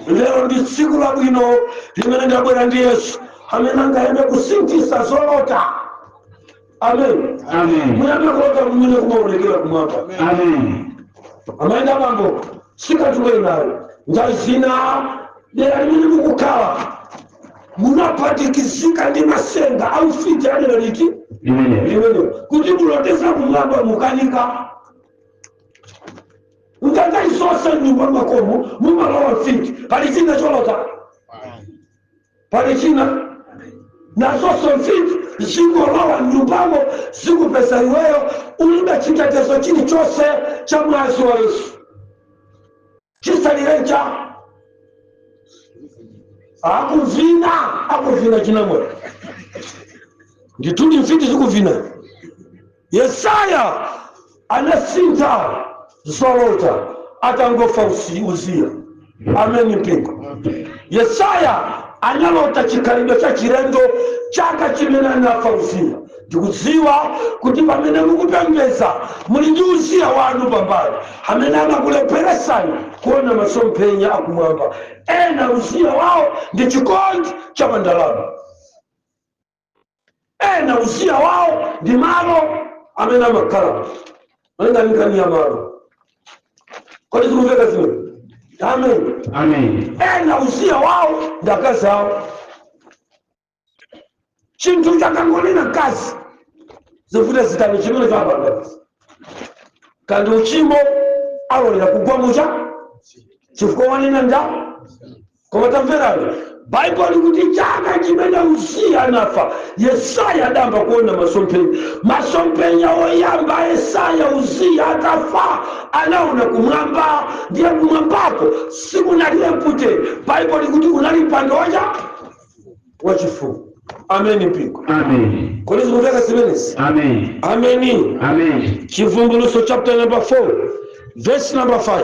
Lero ndi tsiku labwino limene ndabwera ndi Yesu amene angayambe kusinthisa zolota. Amen. Amen. Muyambe kulota kumene kumaonekera kumwamba. Amen. Amayi abambo, sikatule nayo ngazina dera limene mukukhala munaphatikizika ndi masenga aufiti adera liti? Limene. Limene kuti muloteza kumwamba mukanika ngangai zonse nyumba makomo mumalowa mfiti. Pali china cholota, pali china nazonso mfiti zingolowa mnyumbamo, zikupeza iweyo ulibe chitetezo chilichonse cha mwazi wa Yesu. Chisalirencha akuvina, akuvina chinamwe ndituli mfiti zikuvina. Yesaya anasintha zolota atangofa Uziya. Ameni mpingo. Yesaya analota chikhalidwe cha chilendo chaka chimene anafa Uziya. Ndikudziwa kuti pamene mukupembedza muli ndi Uziya wanu pambali amene amakulepheresani kuona masomphenya akumwamba. Ena Uziya wawo ndi chikondi cha pandalama, ena Uziya wawo ndi malo amene amakhala malinga nkhani ya malo. Kodi zikumveka zimene? Amen. Amen. Ena Uziya wawo ndi akazi awo. Chinthu chakangonena mkazi, zivute zitani, chimene chapanga kandi uchimo alolera kugwa mucha chifukwa wanena nda. Koma tamverani, Baibulo likuti chaka chimene Uziya anafa, Yesaya adamba kuona masomphenya. Masomphenya oyamba a Yesaya Uziya atafa, anaona kumwamba. Ndiye kumwambako sikunali empty. Baibulo likuti unali mpando wacha wachifumu. Ameni mpingo. Amen. Kodi zikumveka zimenezi? Amen. Ameni. Amen. Chivumbulutso chapter number 4 verse number 5.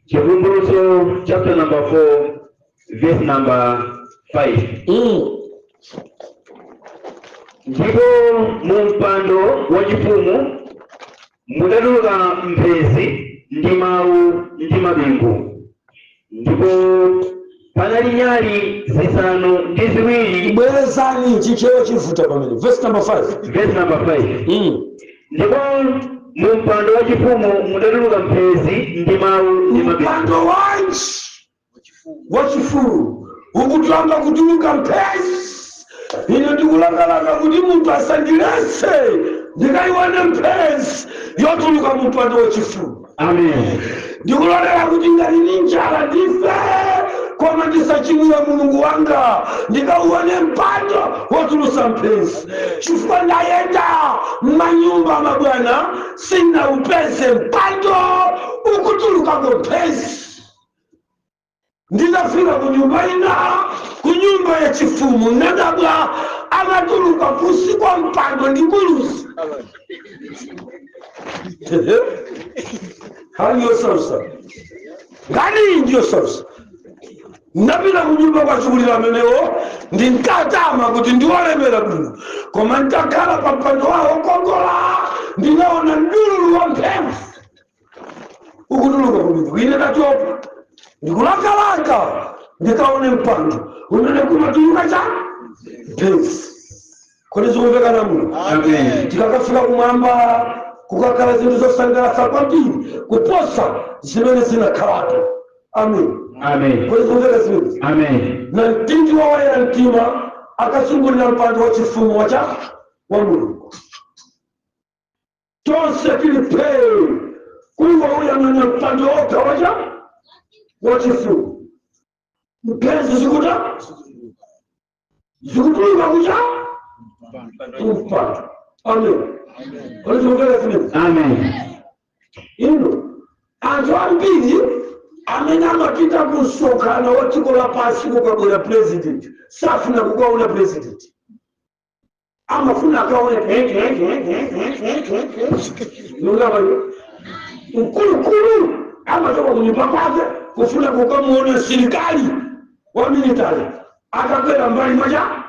Chivumbulutso chapter number 4 verse number 5. Ndipo mu mpando wachifumu mudatuluka mphezi ndi mawu ndi mabingu, ndipo panali nyali 7. Bwerezani, Chichewa chivuta pamene verse number 5. Verse number 5. Ndipo mu mpando wachifumu mudatuluka mphezi ndi mawu ndi mabingu. Mpando wanji? Wachifumu ukutamba kutuluka mphezi. Ine ndikulakalaka kuti munthu asandilese ndikayione mphezi yotuluka mu mpando wachifumu. Amen. Ndikulolera kuti ngati ni njala ndife, koma ndisachimwira Mulungu wanga, ndikauone mpando wotulusa mphezi, chifukwa ndayenda m'manyumba mabwana, sinaupeze mpando ukutulukako mphezi. Nditafika ku nyumba ina, ku nyumba ya chifumu, nadabwa amatuluka kusi kwa mpando ndi buluzi. Hali yosausa ngani ndiyosausa. Ndapita kunyumba kwachikulira amenewo, ndinkatama kuti ndiwalemera bwino, koma ntakhala pa mpando wawo kongola, ndinaona mdululu wa mphemvu ukutuluka kumene. Ine ndatopa, ndikulakalaka ndikaone mpando umene kumatuluka cha mphezi. Kodi zikumveka namuno? Amen. Tikakafika kumwamba kukakhala zinthu zosangalatsa kwambiri kuposa zimene zinakhalapo. Amen. Amen. Kodi zikumveka zimenezi? Amen. Na mtindi wa woyera mtima akazungulira mpando wa chifumu wacha wa Mulungu, tonse tili pee kungouyang'ana mpando wokha wacha wachifumu, mphezi zikuta zikutuluka kucha kumpando. Amen. Kodi zikumveka zimenezi? Amen. Ino anthu ambiri amene amapita ku msonkhano wa dziko lapansi kukabwera president, safuna kukaona president, amafuna akaone nungavayo mkulukulu. Amatoka kunyumba kwake kufuna kukamuona msilikali wa military akakwera mbali mwacha.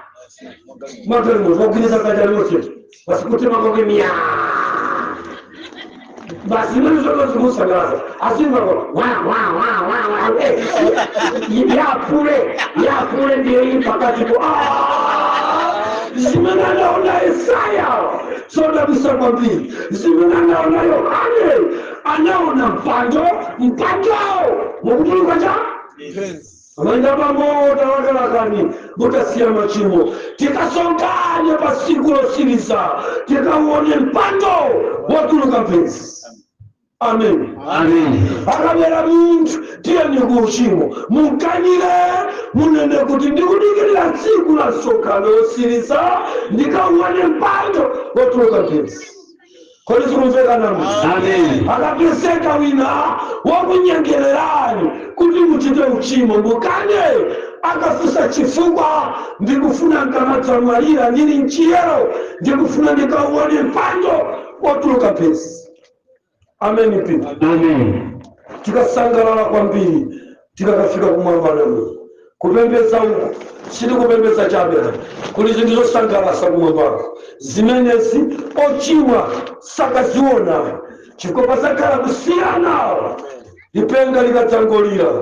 Magalimoto wagwiriza dzanja limodzi basi kuti makoke miya basi, imene zoto zikusangalatsa azimva wa wa wa wa wa, yapule yapule ndiyo ili pakati po. Zimene anaona Yesaya zodabwitsa kwambiri, zimene anaona Yohane, anaona mpando, mpando mukutuluka cha amanja pamota wakalakani mutasiya machimo. Tikasongane pa tsiku losiriza, tikauone mpando wotuluka mphezi. Amen. Amen. Akabwera munthu, tiyeni ku uchimo, munkanire, munene kuti ndikudikirira tsiku la msonkhano wosiriza ndikauone mpando wotuluka mphezi. Kodi zikumveka nanu? Amen. Akapezeka wina wakunyengererani kuti muchite uchimo, mukane. Akafunsa chifukwa, ndikufuna nkamadzamwalira ndili mchiyero, ndikufuna ndikauone mpando wotuluka mphezi. Amen mpingo. Amen. Tikasangalala kwambiri tikakafika kumwamba namu. Kupembedza uku sitikupembedza chabe, kuli zinthu zosangalatsa kumwambako zimenezi ochimwa sakaziona, chifukwa pasakhala kusiyana. Lipenga likadzangolira,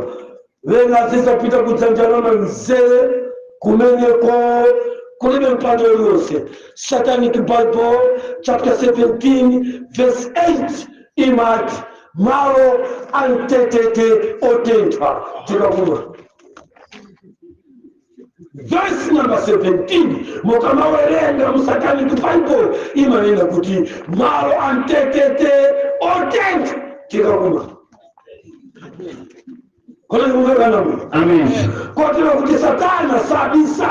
wena azizapita kudzanja la manzere kumeneko kulibe mpando uliwonse. Satanic Bible chapter 17 verse 8 imati malo amtetete otentha tikakuma. Verse number 17 mukamawerenga mu Satanic Bible imanena kuti malo amtetete otentha tikakuma. Kodi kumvekanamu? Amen. Kotero kuti Satana sabisa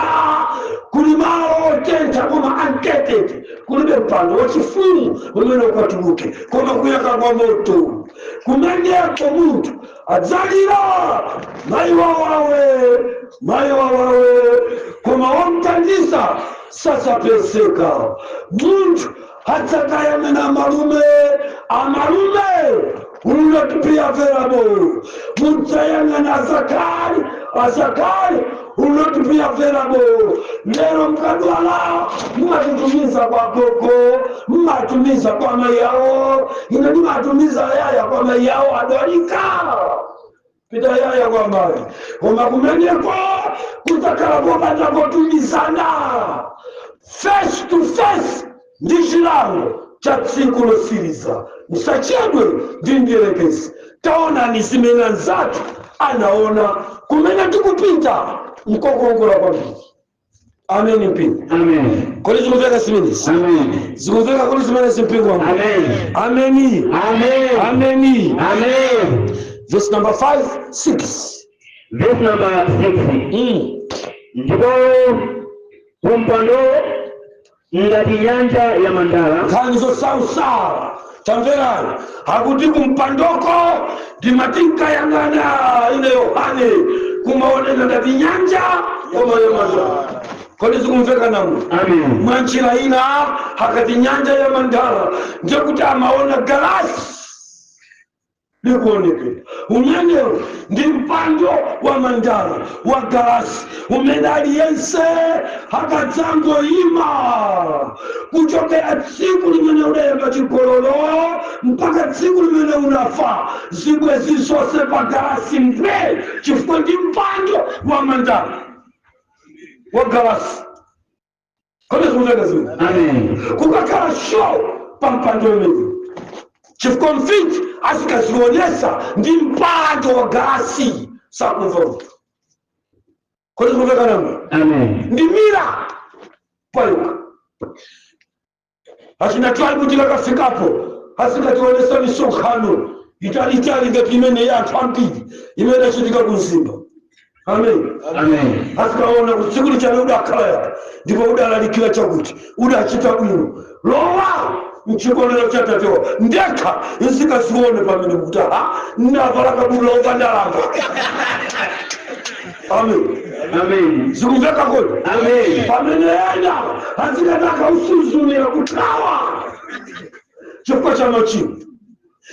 kuli malo otentha koma amtetete, kulibe mpando wachifumu umene ukatuluke koma kuyaka kwa moto. Kumeneko munthu adzalira mayi wawawe, mayi wawawe, koma womthandiza sadzapezeka. Munthu adzakayang'ana amalume, amalume will not be available. Mudzayang'ana azakali, azakali will not be available. Lero mkadwala mumatumiza kwa gogo, mumatumiza kwa mai yawo. Ine ndimatumiza yaya kwa mai yawo, adwalika, pita yaya kwa mai. Koma kumeneko kudzakhala popanda kotumizana, face to face ndi chilango cha tsiku losiriza. Musachedwe ndi mdierekezi. Taonani zimene anzathu anaona. Kumene tikupita nkokongola kwambiri. Amen mpingo. Amen. Kodi zikumveka zimenezi? Amen. Zikumveka kodi zimenezi, mpingo wangu? Amen. Ameni. Amen. Ameni. Amen. Verse number 5 6. Verse number 6. Ndipo kumpando ngati nyanja ya mandala. Nkhani zosautsa, tamverani. Akuti kumpandoko ndimati nkayang'ana ine Yohane kumaoneka ngati nyanja koma ya mandala. Kodi zikumveka namu? Amen. Mwa njira ina akati nyanja ya mandala ndekuti amaona galasi likuonekera. Umenewo ndi mpando wa mandala wa galasi umene aliyense akadzangoyima kuchokera tsiku limene udayamba chigololo mpaka tsiku limene unafa, zibwezi zonse pa galasi mbwe, chifukwa ndi mpando wa mandala wa galasi. Kodi zikumveka zimene? Amen. Kukakhala show pa mpando umene, chifukwa mfiti azikazionesa ndi mpando wa galasi, sakumva munthu. Kodi zikumveka nanu? Amen. Ndi mira payuka achina tribe tikakafikapo azikationesa misonkhano italiitali ngati imene ya anthu ambiri imene achitika ku Mzimba. Amen. Amen. Azikaona kuti tsiku lichali udakhala yapa ndipo udalalikira chakuti udachita bwino, lowa mchikondwerero cha tatewa. Ndekha nzikazione pamene kuti ha navala kabudula opanda. Amen. Amen. Zikumveka kodi? Amen. Pamene ena azikataka usuzumira kuthawa chifukwa cha machimo.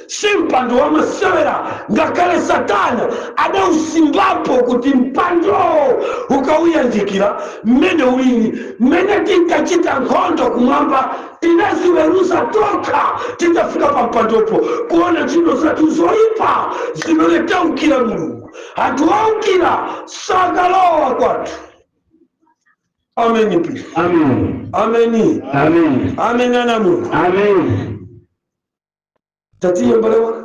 Si mpando wamasewera. Ngakhale Satana adausimbapo kuti mpandowo ukauyandikira mmene ulili, mmene tinkachita nkhondo kumwamba, tinaziweruza tokha titafika pa mpandopo kuona ntchito zathu zoyipa zimene taukira Mulungu. Anthu aukira sakalowa kwathu. Ameni pi. Amen. Ameni. Amen. Ameni ana Mulungu. Amen. Tatiye, mbale wanga.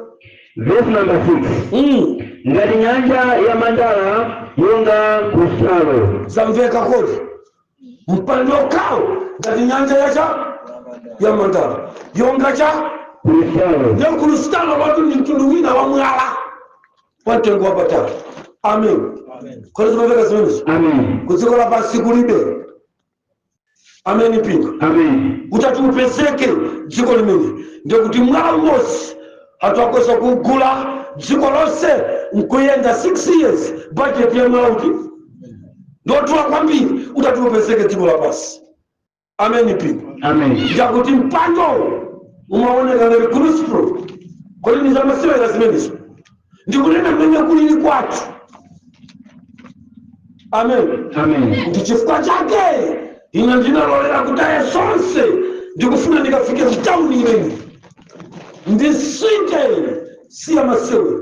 Verse number 6. Ngati nyanja ya mandala yonga krustalo. Zamveka kodi? Mpando kawo ngati nyanja yacha ya mandala yonga cha Krustalo. Ya krustalo watu ni mtundu wina wa mwala wa mtengo wa patali. Amen. Kodi zimamveka zimenezo? Amen. Kudziko lapansi kulibe. Amen pinga. Amen. Utati upezeke dziko limene, ndikuti mwala umodzi anthu akosa kugula dziko lonse nkuyenda 6 years, budget ya mwala uti ndotula kwambiri. Utati upezeke dziko lapansi. Amen pinga. Amen. Njakuti mpando umaoneka ngati crystal. Kodi ni zamasewera zimenezo? Ndikunena mmene kulili kwathu. Amen. Amen. Ndi chifukwa chake ine ndinalolera kutaya zonse, ndikufuna ndikafike mtauni imene ndisinte siya masewera.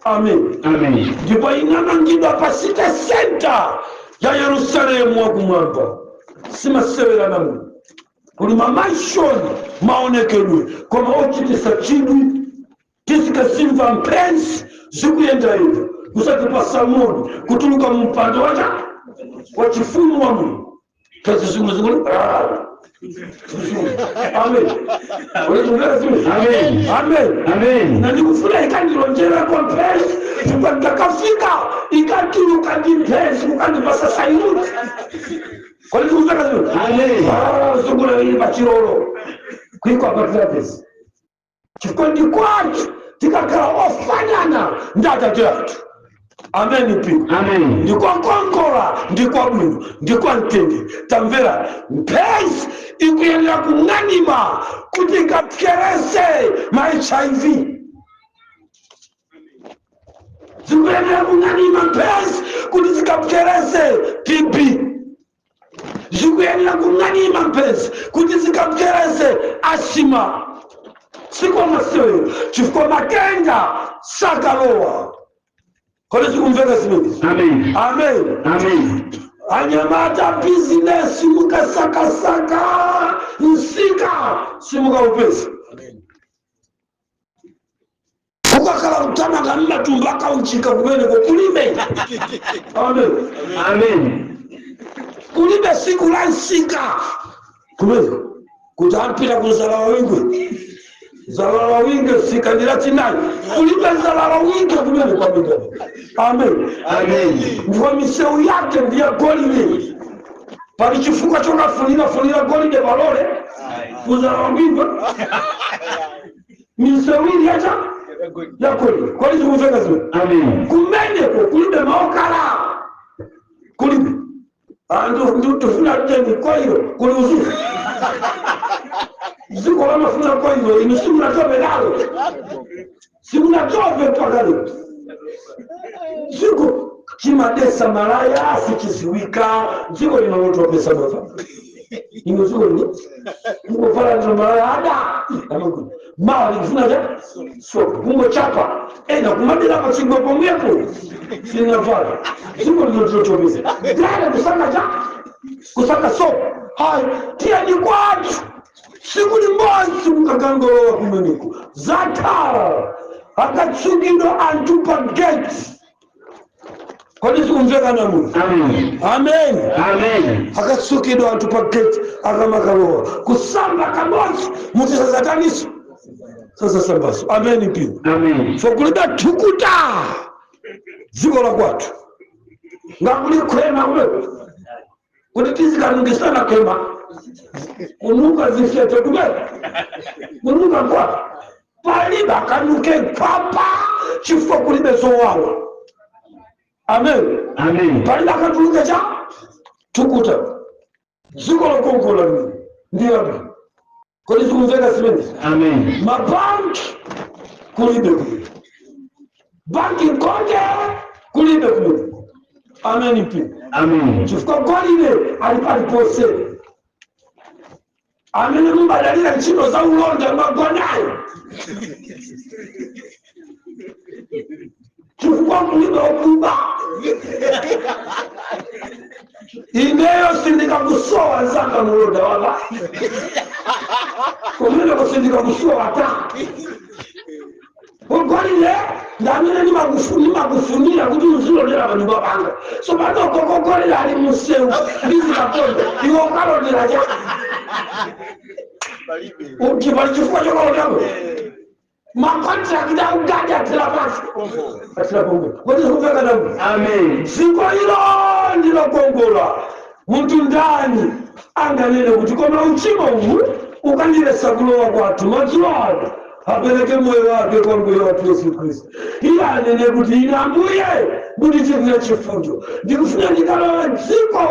Amen. Amen. Ndipo inamangidwa pa city center ya Yerusalemu wakumwamba. Simasewera namwe. Kuli ma mansion maonekedwe koma ochitisa chidwi. Tisikasimva mphezi zikuyendayenda kusati pa samoni kutuluka mu mpando wacha wachifumu wa Mulungu. Mphezi zimwe zikuli. Amen. Amen. Amen. Amen. Na ndikufuna ikandilonjerako mphezi, chifukwa ndakafika ikatuluka ndi mphezi kukandipasa salute. Kodi tikumveka zimene? Amen. Zungula ili pachilolo kuikwa patirapesi, chifukwa ndi kwathu. Tikakhala ofanana ndi Atate athu. Amen mpingo. Amen. Ndikwakongola, ndikwabwino, ndikwamtende. Tamvera, mphezi ikuyenera kung'anima kuti ikapyerese ma HIV. Zikuyenera kung'anima mphezi kuti zikapyerese TB. Zikuyenera kung'anima mphezi kuti zikapyerese asthma. Sikwamasewero, chifukwa matenda sakalowa. Kodi zikumveka zimenezi? Amen. Amen. Amen. Anyamata bizinesi, mukasakasaka msika simukaupeza. Ukakhala kutamanga mmatumba akauchika kumeneko kulibe. Amen. Amen. Kulibe siku la msika kumeneko kuti ampita ku Zalawingwe. Zalawingwe sika ndi lachinayi. Kulibe Zalawingwe kumene kwamene. Amen. Amen. Ndipo misewu yake ndiya golide. Pali chifukwa chokafunira funira golide palole kuzalawingwe, misewu ili yacha ya golide. Kodi zikumveka zimene? Amen. Kumeneko kulibe maokala, kulibe anthu tufuna teni koiro kuli uzuri ziko lamafuna koiro. Inu simunatope nalo, simunatope mpaka lero. Ziko chimadesa malaya sichiziwika. Dziko lino lotopesa mafa ino. Dziko lino mungovala ndino malaya ada amagulu mawa likufuna cha sopo kungochapa ena kumadera pachigwa pomwepo sinavala. Dziko lino lotopesa dala kusaka cha kusaka sopo. Hayi, tiyeni kwathu. Siku limodzi mukakangolowa kumeneko zatha, akatsukidwa anthu pa gate. Kodi sikumveka namuno? Amen. Amen. Amen. Akatsukidwa anthu pa gate akamakalowa kusamba kamodzi muti sasataniso sasasambaso. Amen mpingo. Amen. So kulibe thukuta dziko la kwathu ngakuli khwema kumeko kuti tizikanungisana khwema kunuka zifyete kumeko kunuka kwathu palibe akanuke nkhwapa chifukwa kulibe zowawa. Amen. Amen. Palibe akatuluke cha thukuta. Dziko lokongola limene ndiyabwino. Kodi zikumveka zimenezi? Amen. Mabanki Kulibe kumene. Banki nkonde kulibe kumene. Ameni mpingo. Amen. Chifukwa golide ali paliponse. Amene mumadalira ntchito za ulonda magonayo, chifukwa kulibe okuba. Ineyo sindikakusowa nzanga mulonda wava kumene kusindikakusowa ta ugolile ndamene nimakufunira kuti uzilondera panyumba panga. So pano kokogolile ali museu ndizikakonda iwe ukalondera cha uti pali chifukwa chokalondako makontrakiti augadi athira pasi athira pomwe kuti zikumveka namu. Amen. Dziko ilo ndilokongola. Munthu ndani anganene kuti koma uchimo uwu ukandilesa kulowa kwathu? Madzulo ano apereke moyo wake kwa Mbuye wathu Yesu Khristu. Iye anene kuti ine Ambuye mundichitire chifundo, ndikufuna ndikalowe dziko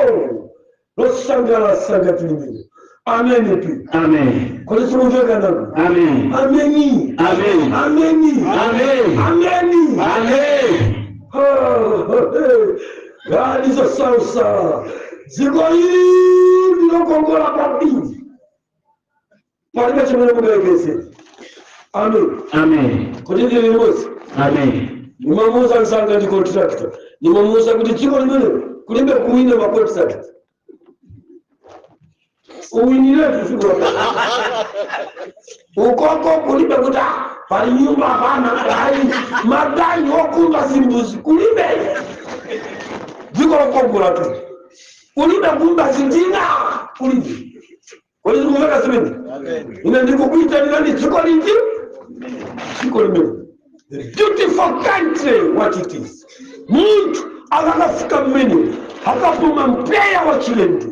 losangalatsa ngati limene. Ameni pi. Amen. Kodi sikumveka nanu? Amen. Ameni. Amen. Ameni. Amen. Ameni. Amen. Gani zosausa, dziko ili ndilokongola kwambiri, palibe chimene mukayekezera. Amen. Amen. Kuti ndili limodzi. Amen. Nimamuuza msanga ndi contractor, nimamuuza kuti dziko limene kulibe kuwina ma contract, uwiniretu dziko ukoko kulibe kuti ah, pali nyumba hapana ayi maganyu okumba zimbuzi kulibe. Dziko lokongola tu, kulibe kumba zindina kulibe. Kodi zikumveka zimene ine ndikukuitanirani? Dziko liti? Dziko limene, the beautiful country, what it is. Munthu akakafika mmene akapuma mpweya wa chilendo.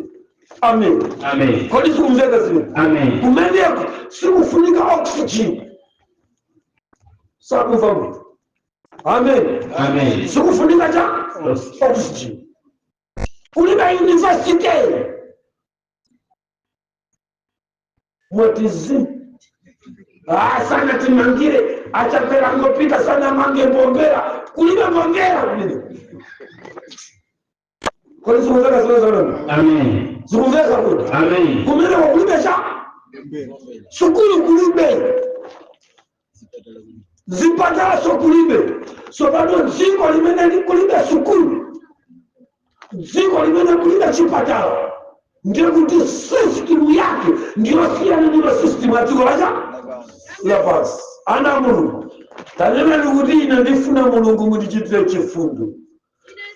Amen. Amen. Kodi zikumveka zimene? Amen. Kumeneko sikufunika oxygen, sakumva munthu. Amen. Amen. Sikufunika cha oxygen, kulibe university mwatizi sana timangire achapera ngopita sana mange mbombera, kulibe mbombera kumene. Kodi zikumveka zimene zanoni? Amen. Zikumveka kuti? Amen. Kumeneko kulibe cha sukulu, kulibe zipatalaso, kulibe. So pano dziko limene kulibe sukulu, dziko limene kulibe chipatala, ndiye kuti system yake ndiyosiyana ndi masystem a dziko lacha lapansi. Ana a Mulungu, tanenani kuti ine ndifuna Mulungu mundichitire chifundo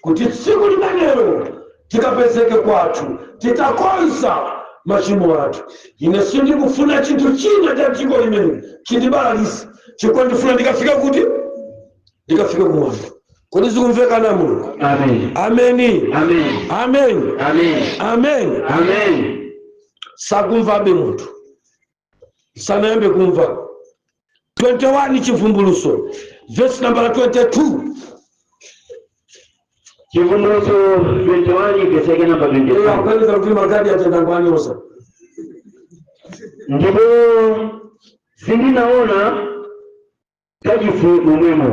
kuti tsiku limenelo tikapezeke kwathu titakonza machimo athu. Ine sindikufuna chinthu china cha dziko limene chindibalalise, chifukwa ndifuna ndikafika kuti ndikafike kumwamba. Kodi zikumveka na Mulungu? Amen. Ameni. Amen. Amen. Amen. Amen. Amen. Sakumvabe munthu, sanayambe kumva. 21 Chivumbuluso verse number 22. Chivumbulutso 21 verse yake namba 22. Akuganiza kuti magadi atendangwanyoza. Ndipo sindinaona kachisi momwemo.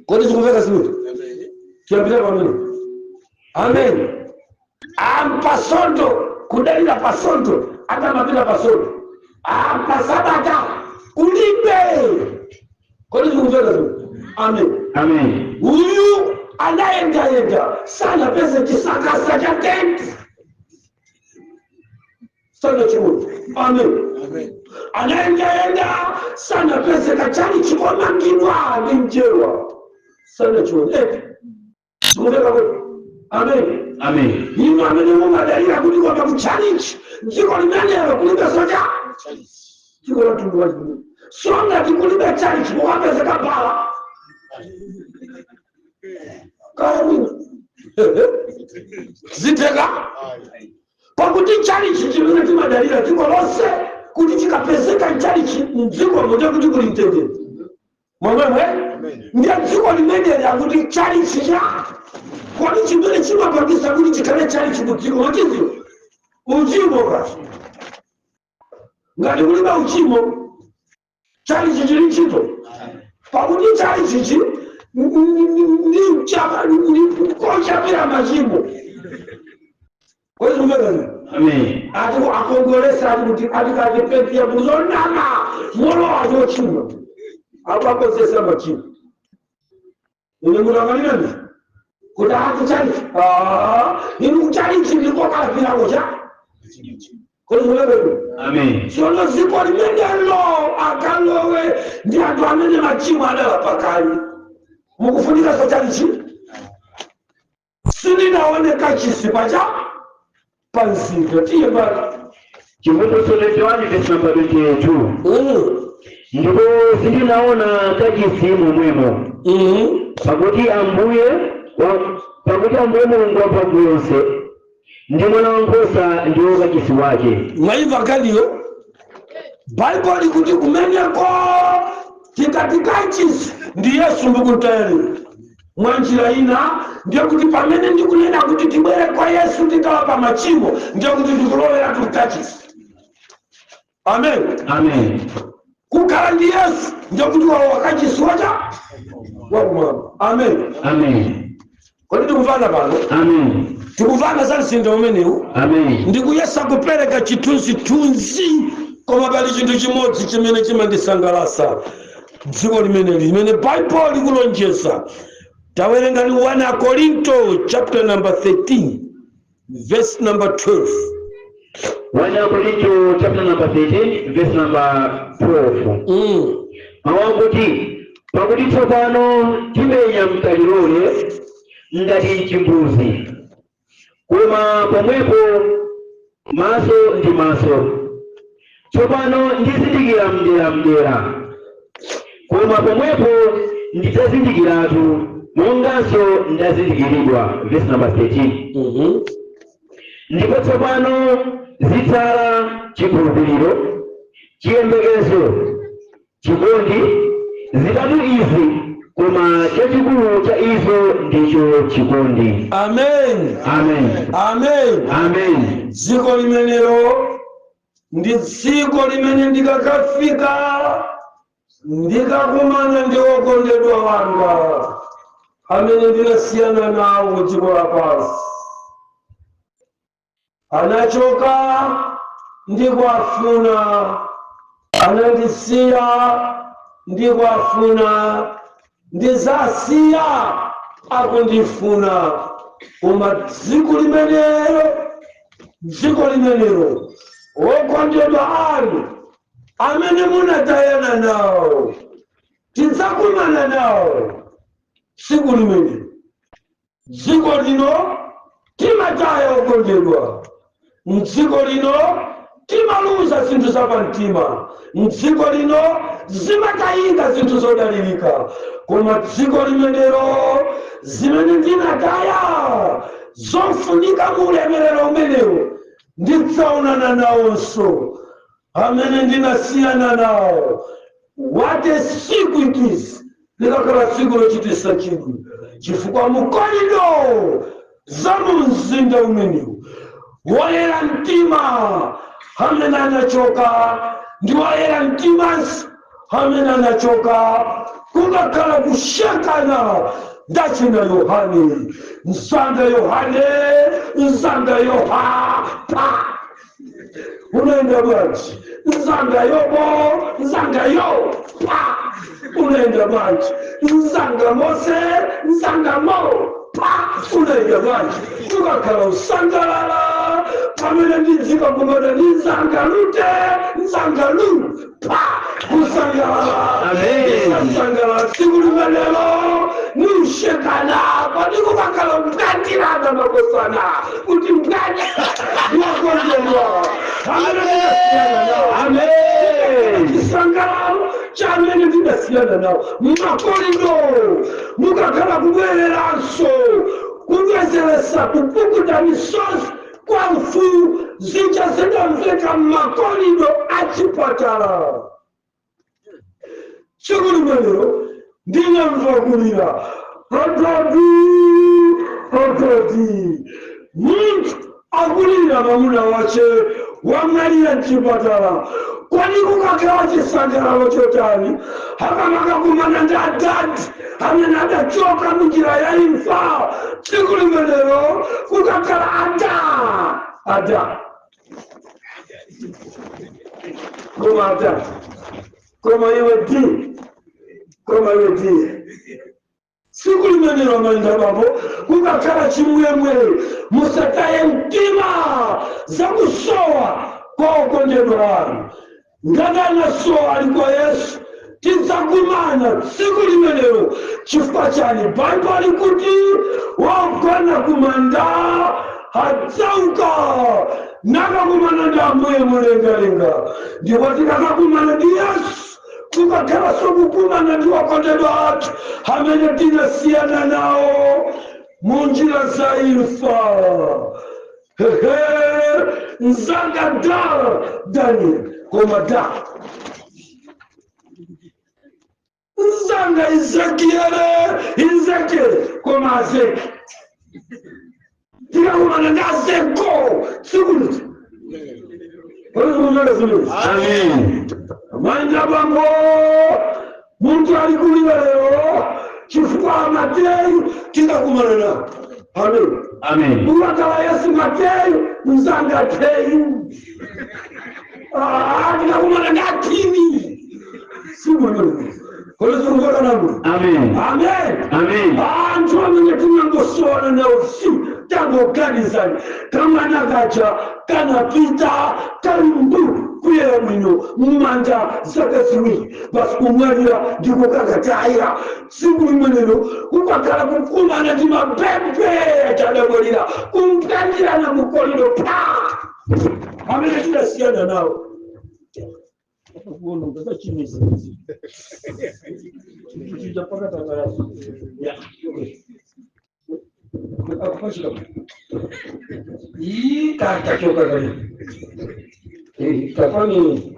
Kodi zikumveka zimene tiyambire pamene? Amen. Ampasondo kudalira pasondo, atamapita pasondo ampasabata kulibe. Kodi zikumveka zimene? Amen. Amen. Uyu anayendayenda sanapeze chisakasa cha tenti, sana chiona. Amen. Anayendayenda sanapeze kachali chikomangidwa ndi mjewa, sana chiona eti. Zikumveka kuti? Amen. Amen. Inu amene mumadalira kuti koma kuchalichi, dziko limenelo kulibe socha, dziko la mtundu wachimene songati kulibe chalichi, mukapezeka bala kaya mwina zitheka, pakuti chalichi chimene timadalira dziko lonse kuti chikapezeka chalichi mdziko muja kuti kuli mtendere momwemwe, ndiye dziko limeneli akuti chalichi cha kodi chimene chimapangisa kuti chikhale chalichi ku dziko mwachidziwa uchimo kasi. Ngati kulibe uchimo, chalichi chili ntchito. Pakuti chalichichi ndi kochapira machimo. Kwezikumekani? Amen. Ati akongolesa, ati kuti atikatipepia kuzonama molowa chochimwa, apakozesa machimo. Ine mutakalirani kuti ati chalichi, inu kuchalichi ndikokalapirako cha kwezikumekani? Amen. Tsono dziko limenelo akalowe ndi anthu amene machimo adalapakali. Mukufunika sochalichi? Sindinaone kachisi pacha panzika. Tiye pano. Chivumbulutso 21 verse number 22. Ndipo sindinaona kachisi momwemo, pakuti Ambuye Mulungu wamphamvu yonse ndi Mwana wankhosa ndiwo kachisi wake. Mwaimva kaliyo? Baibulo likuti kumeneko tikati kachisi ndi Yesu ndikutayalira mwa njira ina. Ndiye kuti pamene ndikunena kuti tibwere kwa Yesu tikalapa machimo, ndiye kuti tikulowera tukachisi. Amen. Amen. Kukhala ndi Yesu ndiye kuti walowa kachisi wacha wakumwamba. Amen. Amen. Kodi tikumvana pano? Amen. Tikumvana za mzinda umenewu? Amen. Ndikuyesa kupereka chithunzithunzi, koma pali chinthu chimodzi chimene chimandisangalatsa: dziko limeneli limene Baibulo likulonjeza. Tawerengani 1 Korinto chapter number 13 verse number 12. 1 Korinto chapter number 13 verse number 12. Mawu akuti, pakuti tsopano timenya mkalilole ngati mchimbuzi, koma pomwepo maso ndi maso. Tsopano ndizindikira mdera mdera, koma pomwepo ndidzazindikiratu monganso ndazindikiridwa. Verse number 13. Ndipo tsopano zitsala chikhulupiriro, chiyembekezo, chikondi, zitatu izi, koma chachikulu cha izo ndicho chikondi. Amen. Amen. Amen. Amen. Dziko limenelo ndi dziko limene ndikakafika, ndikakumana ndi okondedwa wanga amene ndinasiyana nawo ku dziko lapansi. Anachoka ndikuwafuna, anandisiya ndikuwafuna, ndizasiya akundifuna. Koma dziko limenelo, dziko limenelo, okondedwa anu amene munatayana nawo, tidzakumana nawo tsiku limenelo. Dziko lino timataya okondedwa, mdziko lino timaluza zinthu zapamtima, mdziko lino zimatayika zinthu zodalirika, koma dziko limenelo, zimene ndinataya zofunika mu ulemerero umenewo, ndidzaonana nawonso amene ndinasiyana nawo. What a siku it is! Likakhala tsiku lochititsa chidwi, chifukwa mu corridor za mu mzinda umenewu, woyera mtima amene anachoka ndi woyera mtimanso amene anachoka, kukakhala kushekana ndachina Yohane, mzanga Yohane, mzanga Yohapa, unaenda bwanji? Mzanga Yobo, mzanga yo pa, unaenda bwanji? Mzanga Mose, mzanga Mo pa, unaenda bwanji? Tukakhala usangalala pamene ndidzika kumana ndi mzanga Lute, mzanga Lu pa, kusangalala. Amen. Kusangalala tsiku limenelo niushekana, pati kukakhala mbwatirana makosana kuti mbwati wakondedwa amene ndinasiyana nawo. Amen. Chisangalalo chamene ndinasiyana nawo ma corridor, mukakhala kubwereranso, kubwezeresa, kupukuta misozi kwa mfu zija zidamveka m'ma corridor achipatala. Tsiku limenelo ndinamva kulira, "Atati, atati!" Munthu akulira, mwamuna wace wamwalira mchipatala. Kwani kukakhala chisangalalo chotani akamakakumana ndi adadi amene adachoka munjira ya imfa? Tsiku limenelo kukakhala ada ada koma ada koma iwe di koma iwe di. Tsiku limenelo, amayi ndi abambo, kukakhala chimwemwe. Musataye mtima zakusowa kwa okondedwa anu. Ngati anasowa ali kwa Yesu, tidzakumana tsiku limenelo. Chifukwa chani? Baibulo likuti wogona kumanda adzauka nakakumana ndi Ambuye mulengalenga. Ndipo tikakakumana ndi Yesu, kukakhalanso kukumana ndi okondedwa athu amene tinasiyana nawo mu njira za imfa. Hehe, mzanga da Daniel koma da mzanga Ezekiele, Ezekiele koma Azeki. Tikakumana ndi azeko tsiku liti? Amen. Manja bambo, munthu ali kulira lero chifukwa Mateyu tikakumana nawo. Amen. Amen. Ukakhala Yesu Mateyu, mzanga Teyu. Ah, tikakumana ndi athini siku kolezikukokanambo. Amen. Amen. Amen. Anthu amene tinangosowana nawo si tangoganizani kamwana kaja kanapita kali mbu kuyera bwino mmanja zaka 2 basi kumwalira ndiko kakataya. Tsiku limenelo kukakhala kukumana ndi mabebe chadabwalira kumpkandirana mukoliro pa amene tidasiyana nawo. Kuona chimizi chija paka tatayasa ya akupachika ii katachoka kali tafani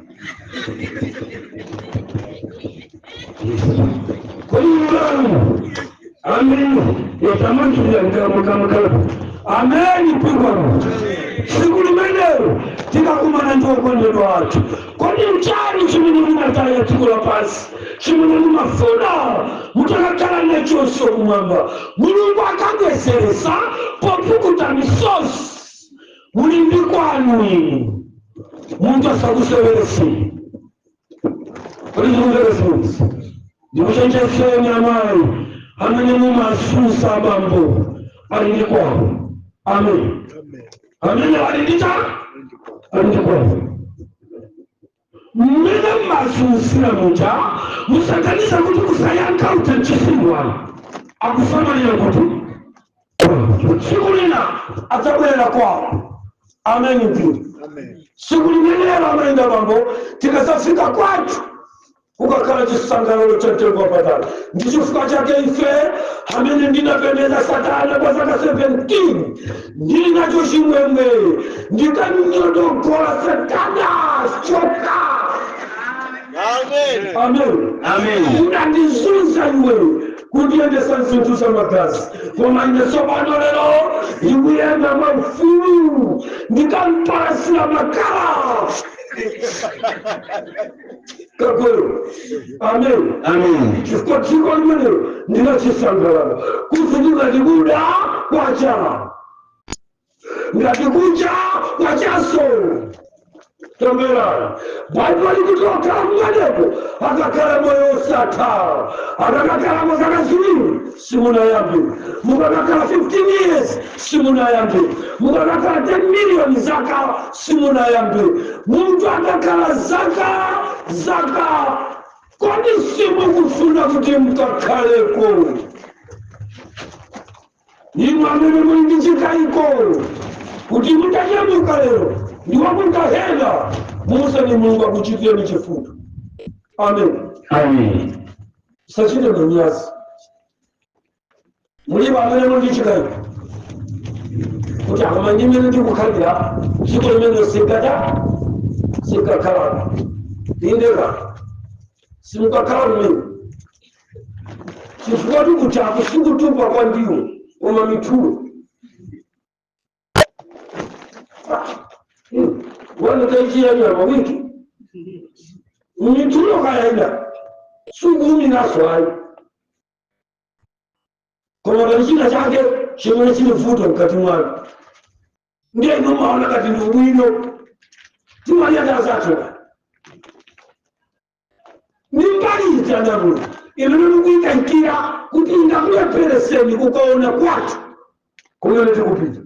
kulingana. Amen. Yatamanjira ngamukamukala. Amen. Pigwano tsiku limenelo tikakumana ndi okondedwa athu. Kodi nchani chimene munataya dziko lapansi chimene mumafuna mutakakhala nachonso kumwamba? Mulungu akabwezeresa popukuta misozi. Muli ndi kwanu inu, munthu asakuseweresi. Kodi zikumveka? Ndikuchenjezeni amayi amene mumasusa abambo, ali ndi kwawo. Amen. Amene ali ndi cha ali ndi kwawo. Mmene mmasusira muja, musaganiza kuti kusayankha utanchisimwano akusamalira kuti tsiku lina adzabwerera kwawo. Amen. Mpiri tsiku limenelo, amayenda bambo, tikasafika kwathu kukakhala chisangalalo cha mtengo wapatali. Ndi chifukwa chake ife amene ndinapembedza Satana kwa zaka 17 ndili nacho chimwemwe ndikanyodogola Satana choka. Amen. Amen. Unandizunza iwe kundiyendesa zinthu za magazi, koma ine tsopano lero ndikuyenda mwaufulu, ndikampasira makala kagwero. Amen. Amen. Chifukwa dziko limenelo ndinachisangalalo kuti ngati kuda kwacha, ngati kucha kwachaso. Tamverani, Baibulo likuti okhala mmeneko akakhala moyo osatha. Akakakhalamo zaka 2 simunayambe, mukakakhala 15 years simunayambe, mukakakhala 10 million zaka simunayambe. Munthu akakhala zaka zaka, kodi simukufuna kuti mukakhaleko? Inu amene muli ndi chikayiko kuti mutanyamuka lero ndiwakungahena, muuseni Mulungu akuchitireni chifundo. Amen. Amen. Sachite manyazi. Mulipo amene muli ndi chikayiko kuti akoma ndimene ndikukhalira dziko limene sinkata sinkakhalako? Indeka simukakhala kumene, chifukwa tikuti sikutupa kwa ndiwo koma mithulo wani kaichiya nyama wiki. Mitulo kayenda sukuuminaso ayi, koma pali china chake chimene chili vuto mkati mwanu. Ndiye inu maona kati ndi ubwino timaliyatazathu ni mbali iti anamulo imene mukuyikankira kuti ingakulephereseni kukaona kwathu kumene tikupita.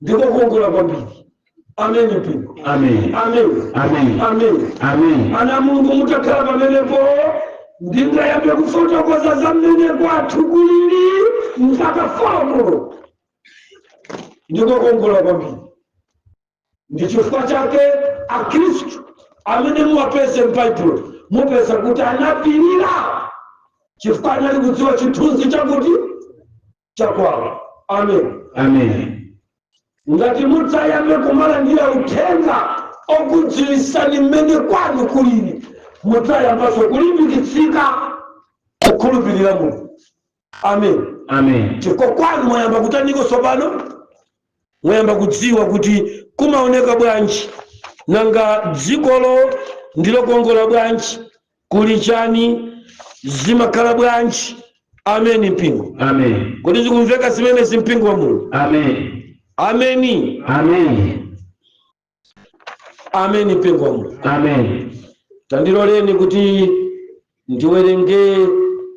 Ndiko kukongola kwambiri. Ameni, mpingo. Amen. Amen. Amen. Amen. Amen. Ana Mulungu, mutakhala pamenepo, ndingayambe kufotokoza za mmene kwathu kulili mpaka 4. Ndiko kukongola kwambiri. Ndi chifukwa chake Akhristu amene muwapeze m'Baibulo, mupeza kuti anapirira chifukwa anali kudziwa chithunzi chakuti chakwawo. Amen. Amen. Ngati mudzayambe kumalandira uthenga okudziwisani mmene kwanu kulili, mudzayambanso kulimbikitsika kukhulupirira Mulungu. Amen. Amen. Chifukwa kwanu mwayamba kutaniko tsopano? Mwayamba kudziwa kuti kumaoneka bwanji, nanga dzikolo ndilokongola bwanji, kuli chani, zimakhala bwanji. Ameni, mpingo. Amen. Kuti zikumveka zimenezi, mpingo wa Mulungu? Amen. Ameni. Amen. Ameni, mpingo wa Mulungu. Amen. Tandiloleni kuti ndiwerenge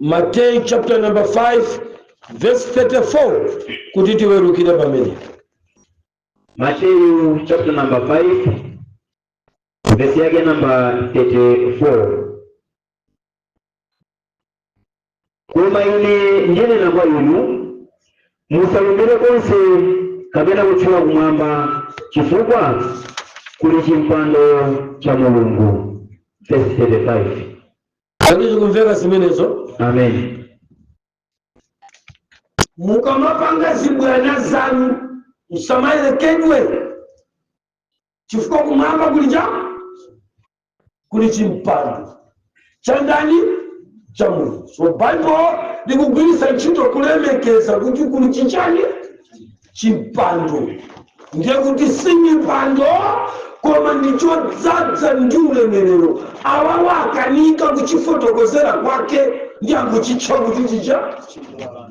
Mateyu chapter number 5 verse 34 kuti tiwerukire pamene. Matthew chapter number 5 verse yake number 34. Koma ine ndinena kwa inu, musalumbire konse kapena kutchula kumwamba, chifukwa kuli chimpando cha Mulungu. Verse 35. Kodi zikumveka zimenezo? Amen. Mukamapanga zibwana zanu, musamayerekedwe, chifukwa kumwamba kuli cha kuli chimpando cha ndani? Cha Mulungu. So Bible likugwiritsa ntchito kulemekeza kuti kuli chichani? Chimpando. Ndiye kuti si mipando, koma ndichodzaza ndi ulemerero. Awawa akanika kuchifotokozera kwake, ndi akuchitcha kuti chicha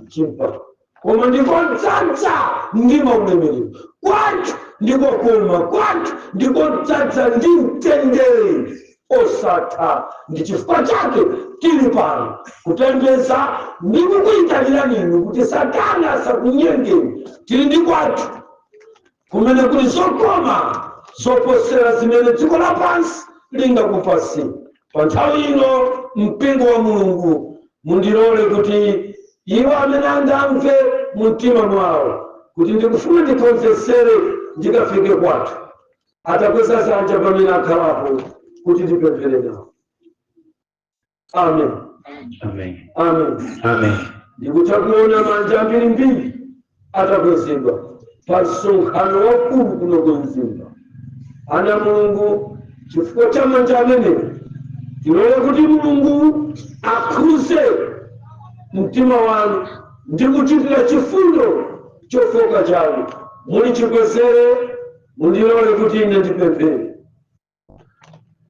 chimpando, koma ndikodzaza ndi maulemerero. Kwathu ndikokoma, kwathu ndikodzaza ndi mtendere osatha. Ndi chifukwa chake tili pano kupembedza ndi kukuyitanirani inu kuti Satana asakunyengeni. Tili ndi kwathu kumene kuli zokoma zoposera zimene dziko lapansi lingakupasi pa nthawi ino. Mpingo wa Mulungu, mundilole kuti iwo amene angamve mu mtima mwawo kuti ndikufuna ndikonzesere ndikafike kwathu, atakweza zanja pamene akhalapo kuti ndipemphere nawo. Amen. Amen. Amen. Amen. Ndikutha kuona manja ambirimbiri atakwezedwa pa msonkhano wakulu kuno ku Mzimba. Ana Mulungu, chifukwa cha manja amenewo, tilole kuti Mulungu akhuze mtima wanu ndi kuchitira chifundo chofoka chanu. Muli chikwezere, mundilole kuti ine ndipemphere.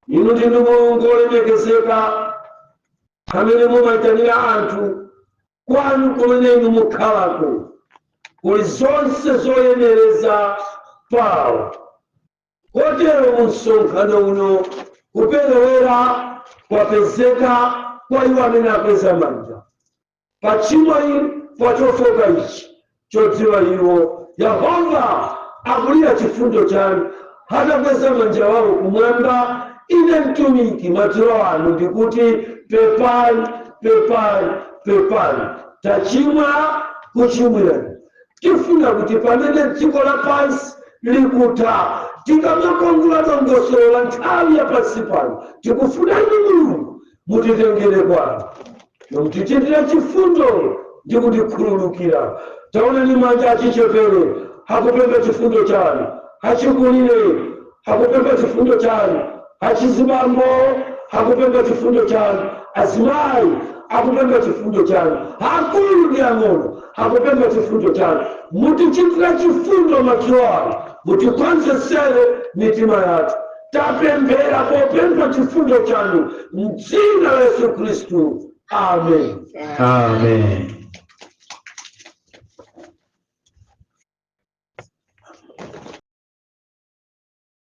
Inu ndinu Mulungu olemekezeka amene mumayitanira anthu kwanu kumene inu mukhalako kuli zonse zoyenereza pawo. Kotero mu msonkhano uno kuperewera kwapezeka kwa iwo amene akweza manja pa tchimo ili, pa chofoka ichi chodziwa iwo. Yehova akulira chifundo chanu atakweza manja wawo kumwamba. Ine mtumiki madzulo ano ndikuti pepani, pepani, pepani, tachimwa kuchimwirani. Tifuna kuti pamene dziko lapansi likutha, tikamakongola dongosolo la nthawi ya pansi pano, tikufuna inu Mulungu mutitengere kwanu, mutichitire chifundo ndi kutikhululukira. Taonani manja achichepere akupempha chifundo chanu, achikulire akupempha chifundo chanu, achizibambo akupempha chifundo chanu, azimayi akupempha chifundo chanu, akulu ndi ang'ono akupempha chifundo chanu. Mutichitire chifundo madzulo ano, mutikonzesere mitima yathu. Tapemphera popempha chifundo chanu mdzina la Yesu Khristu, amen. Amen.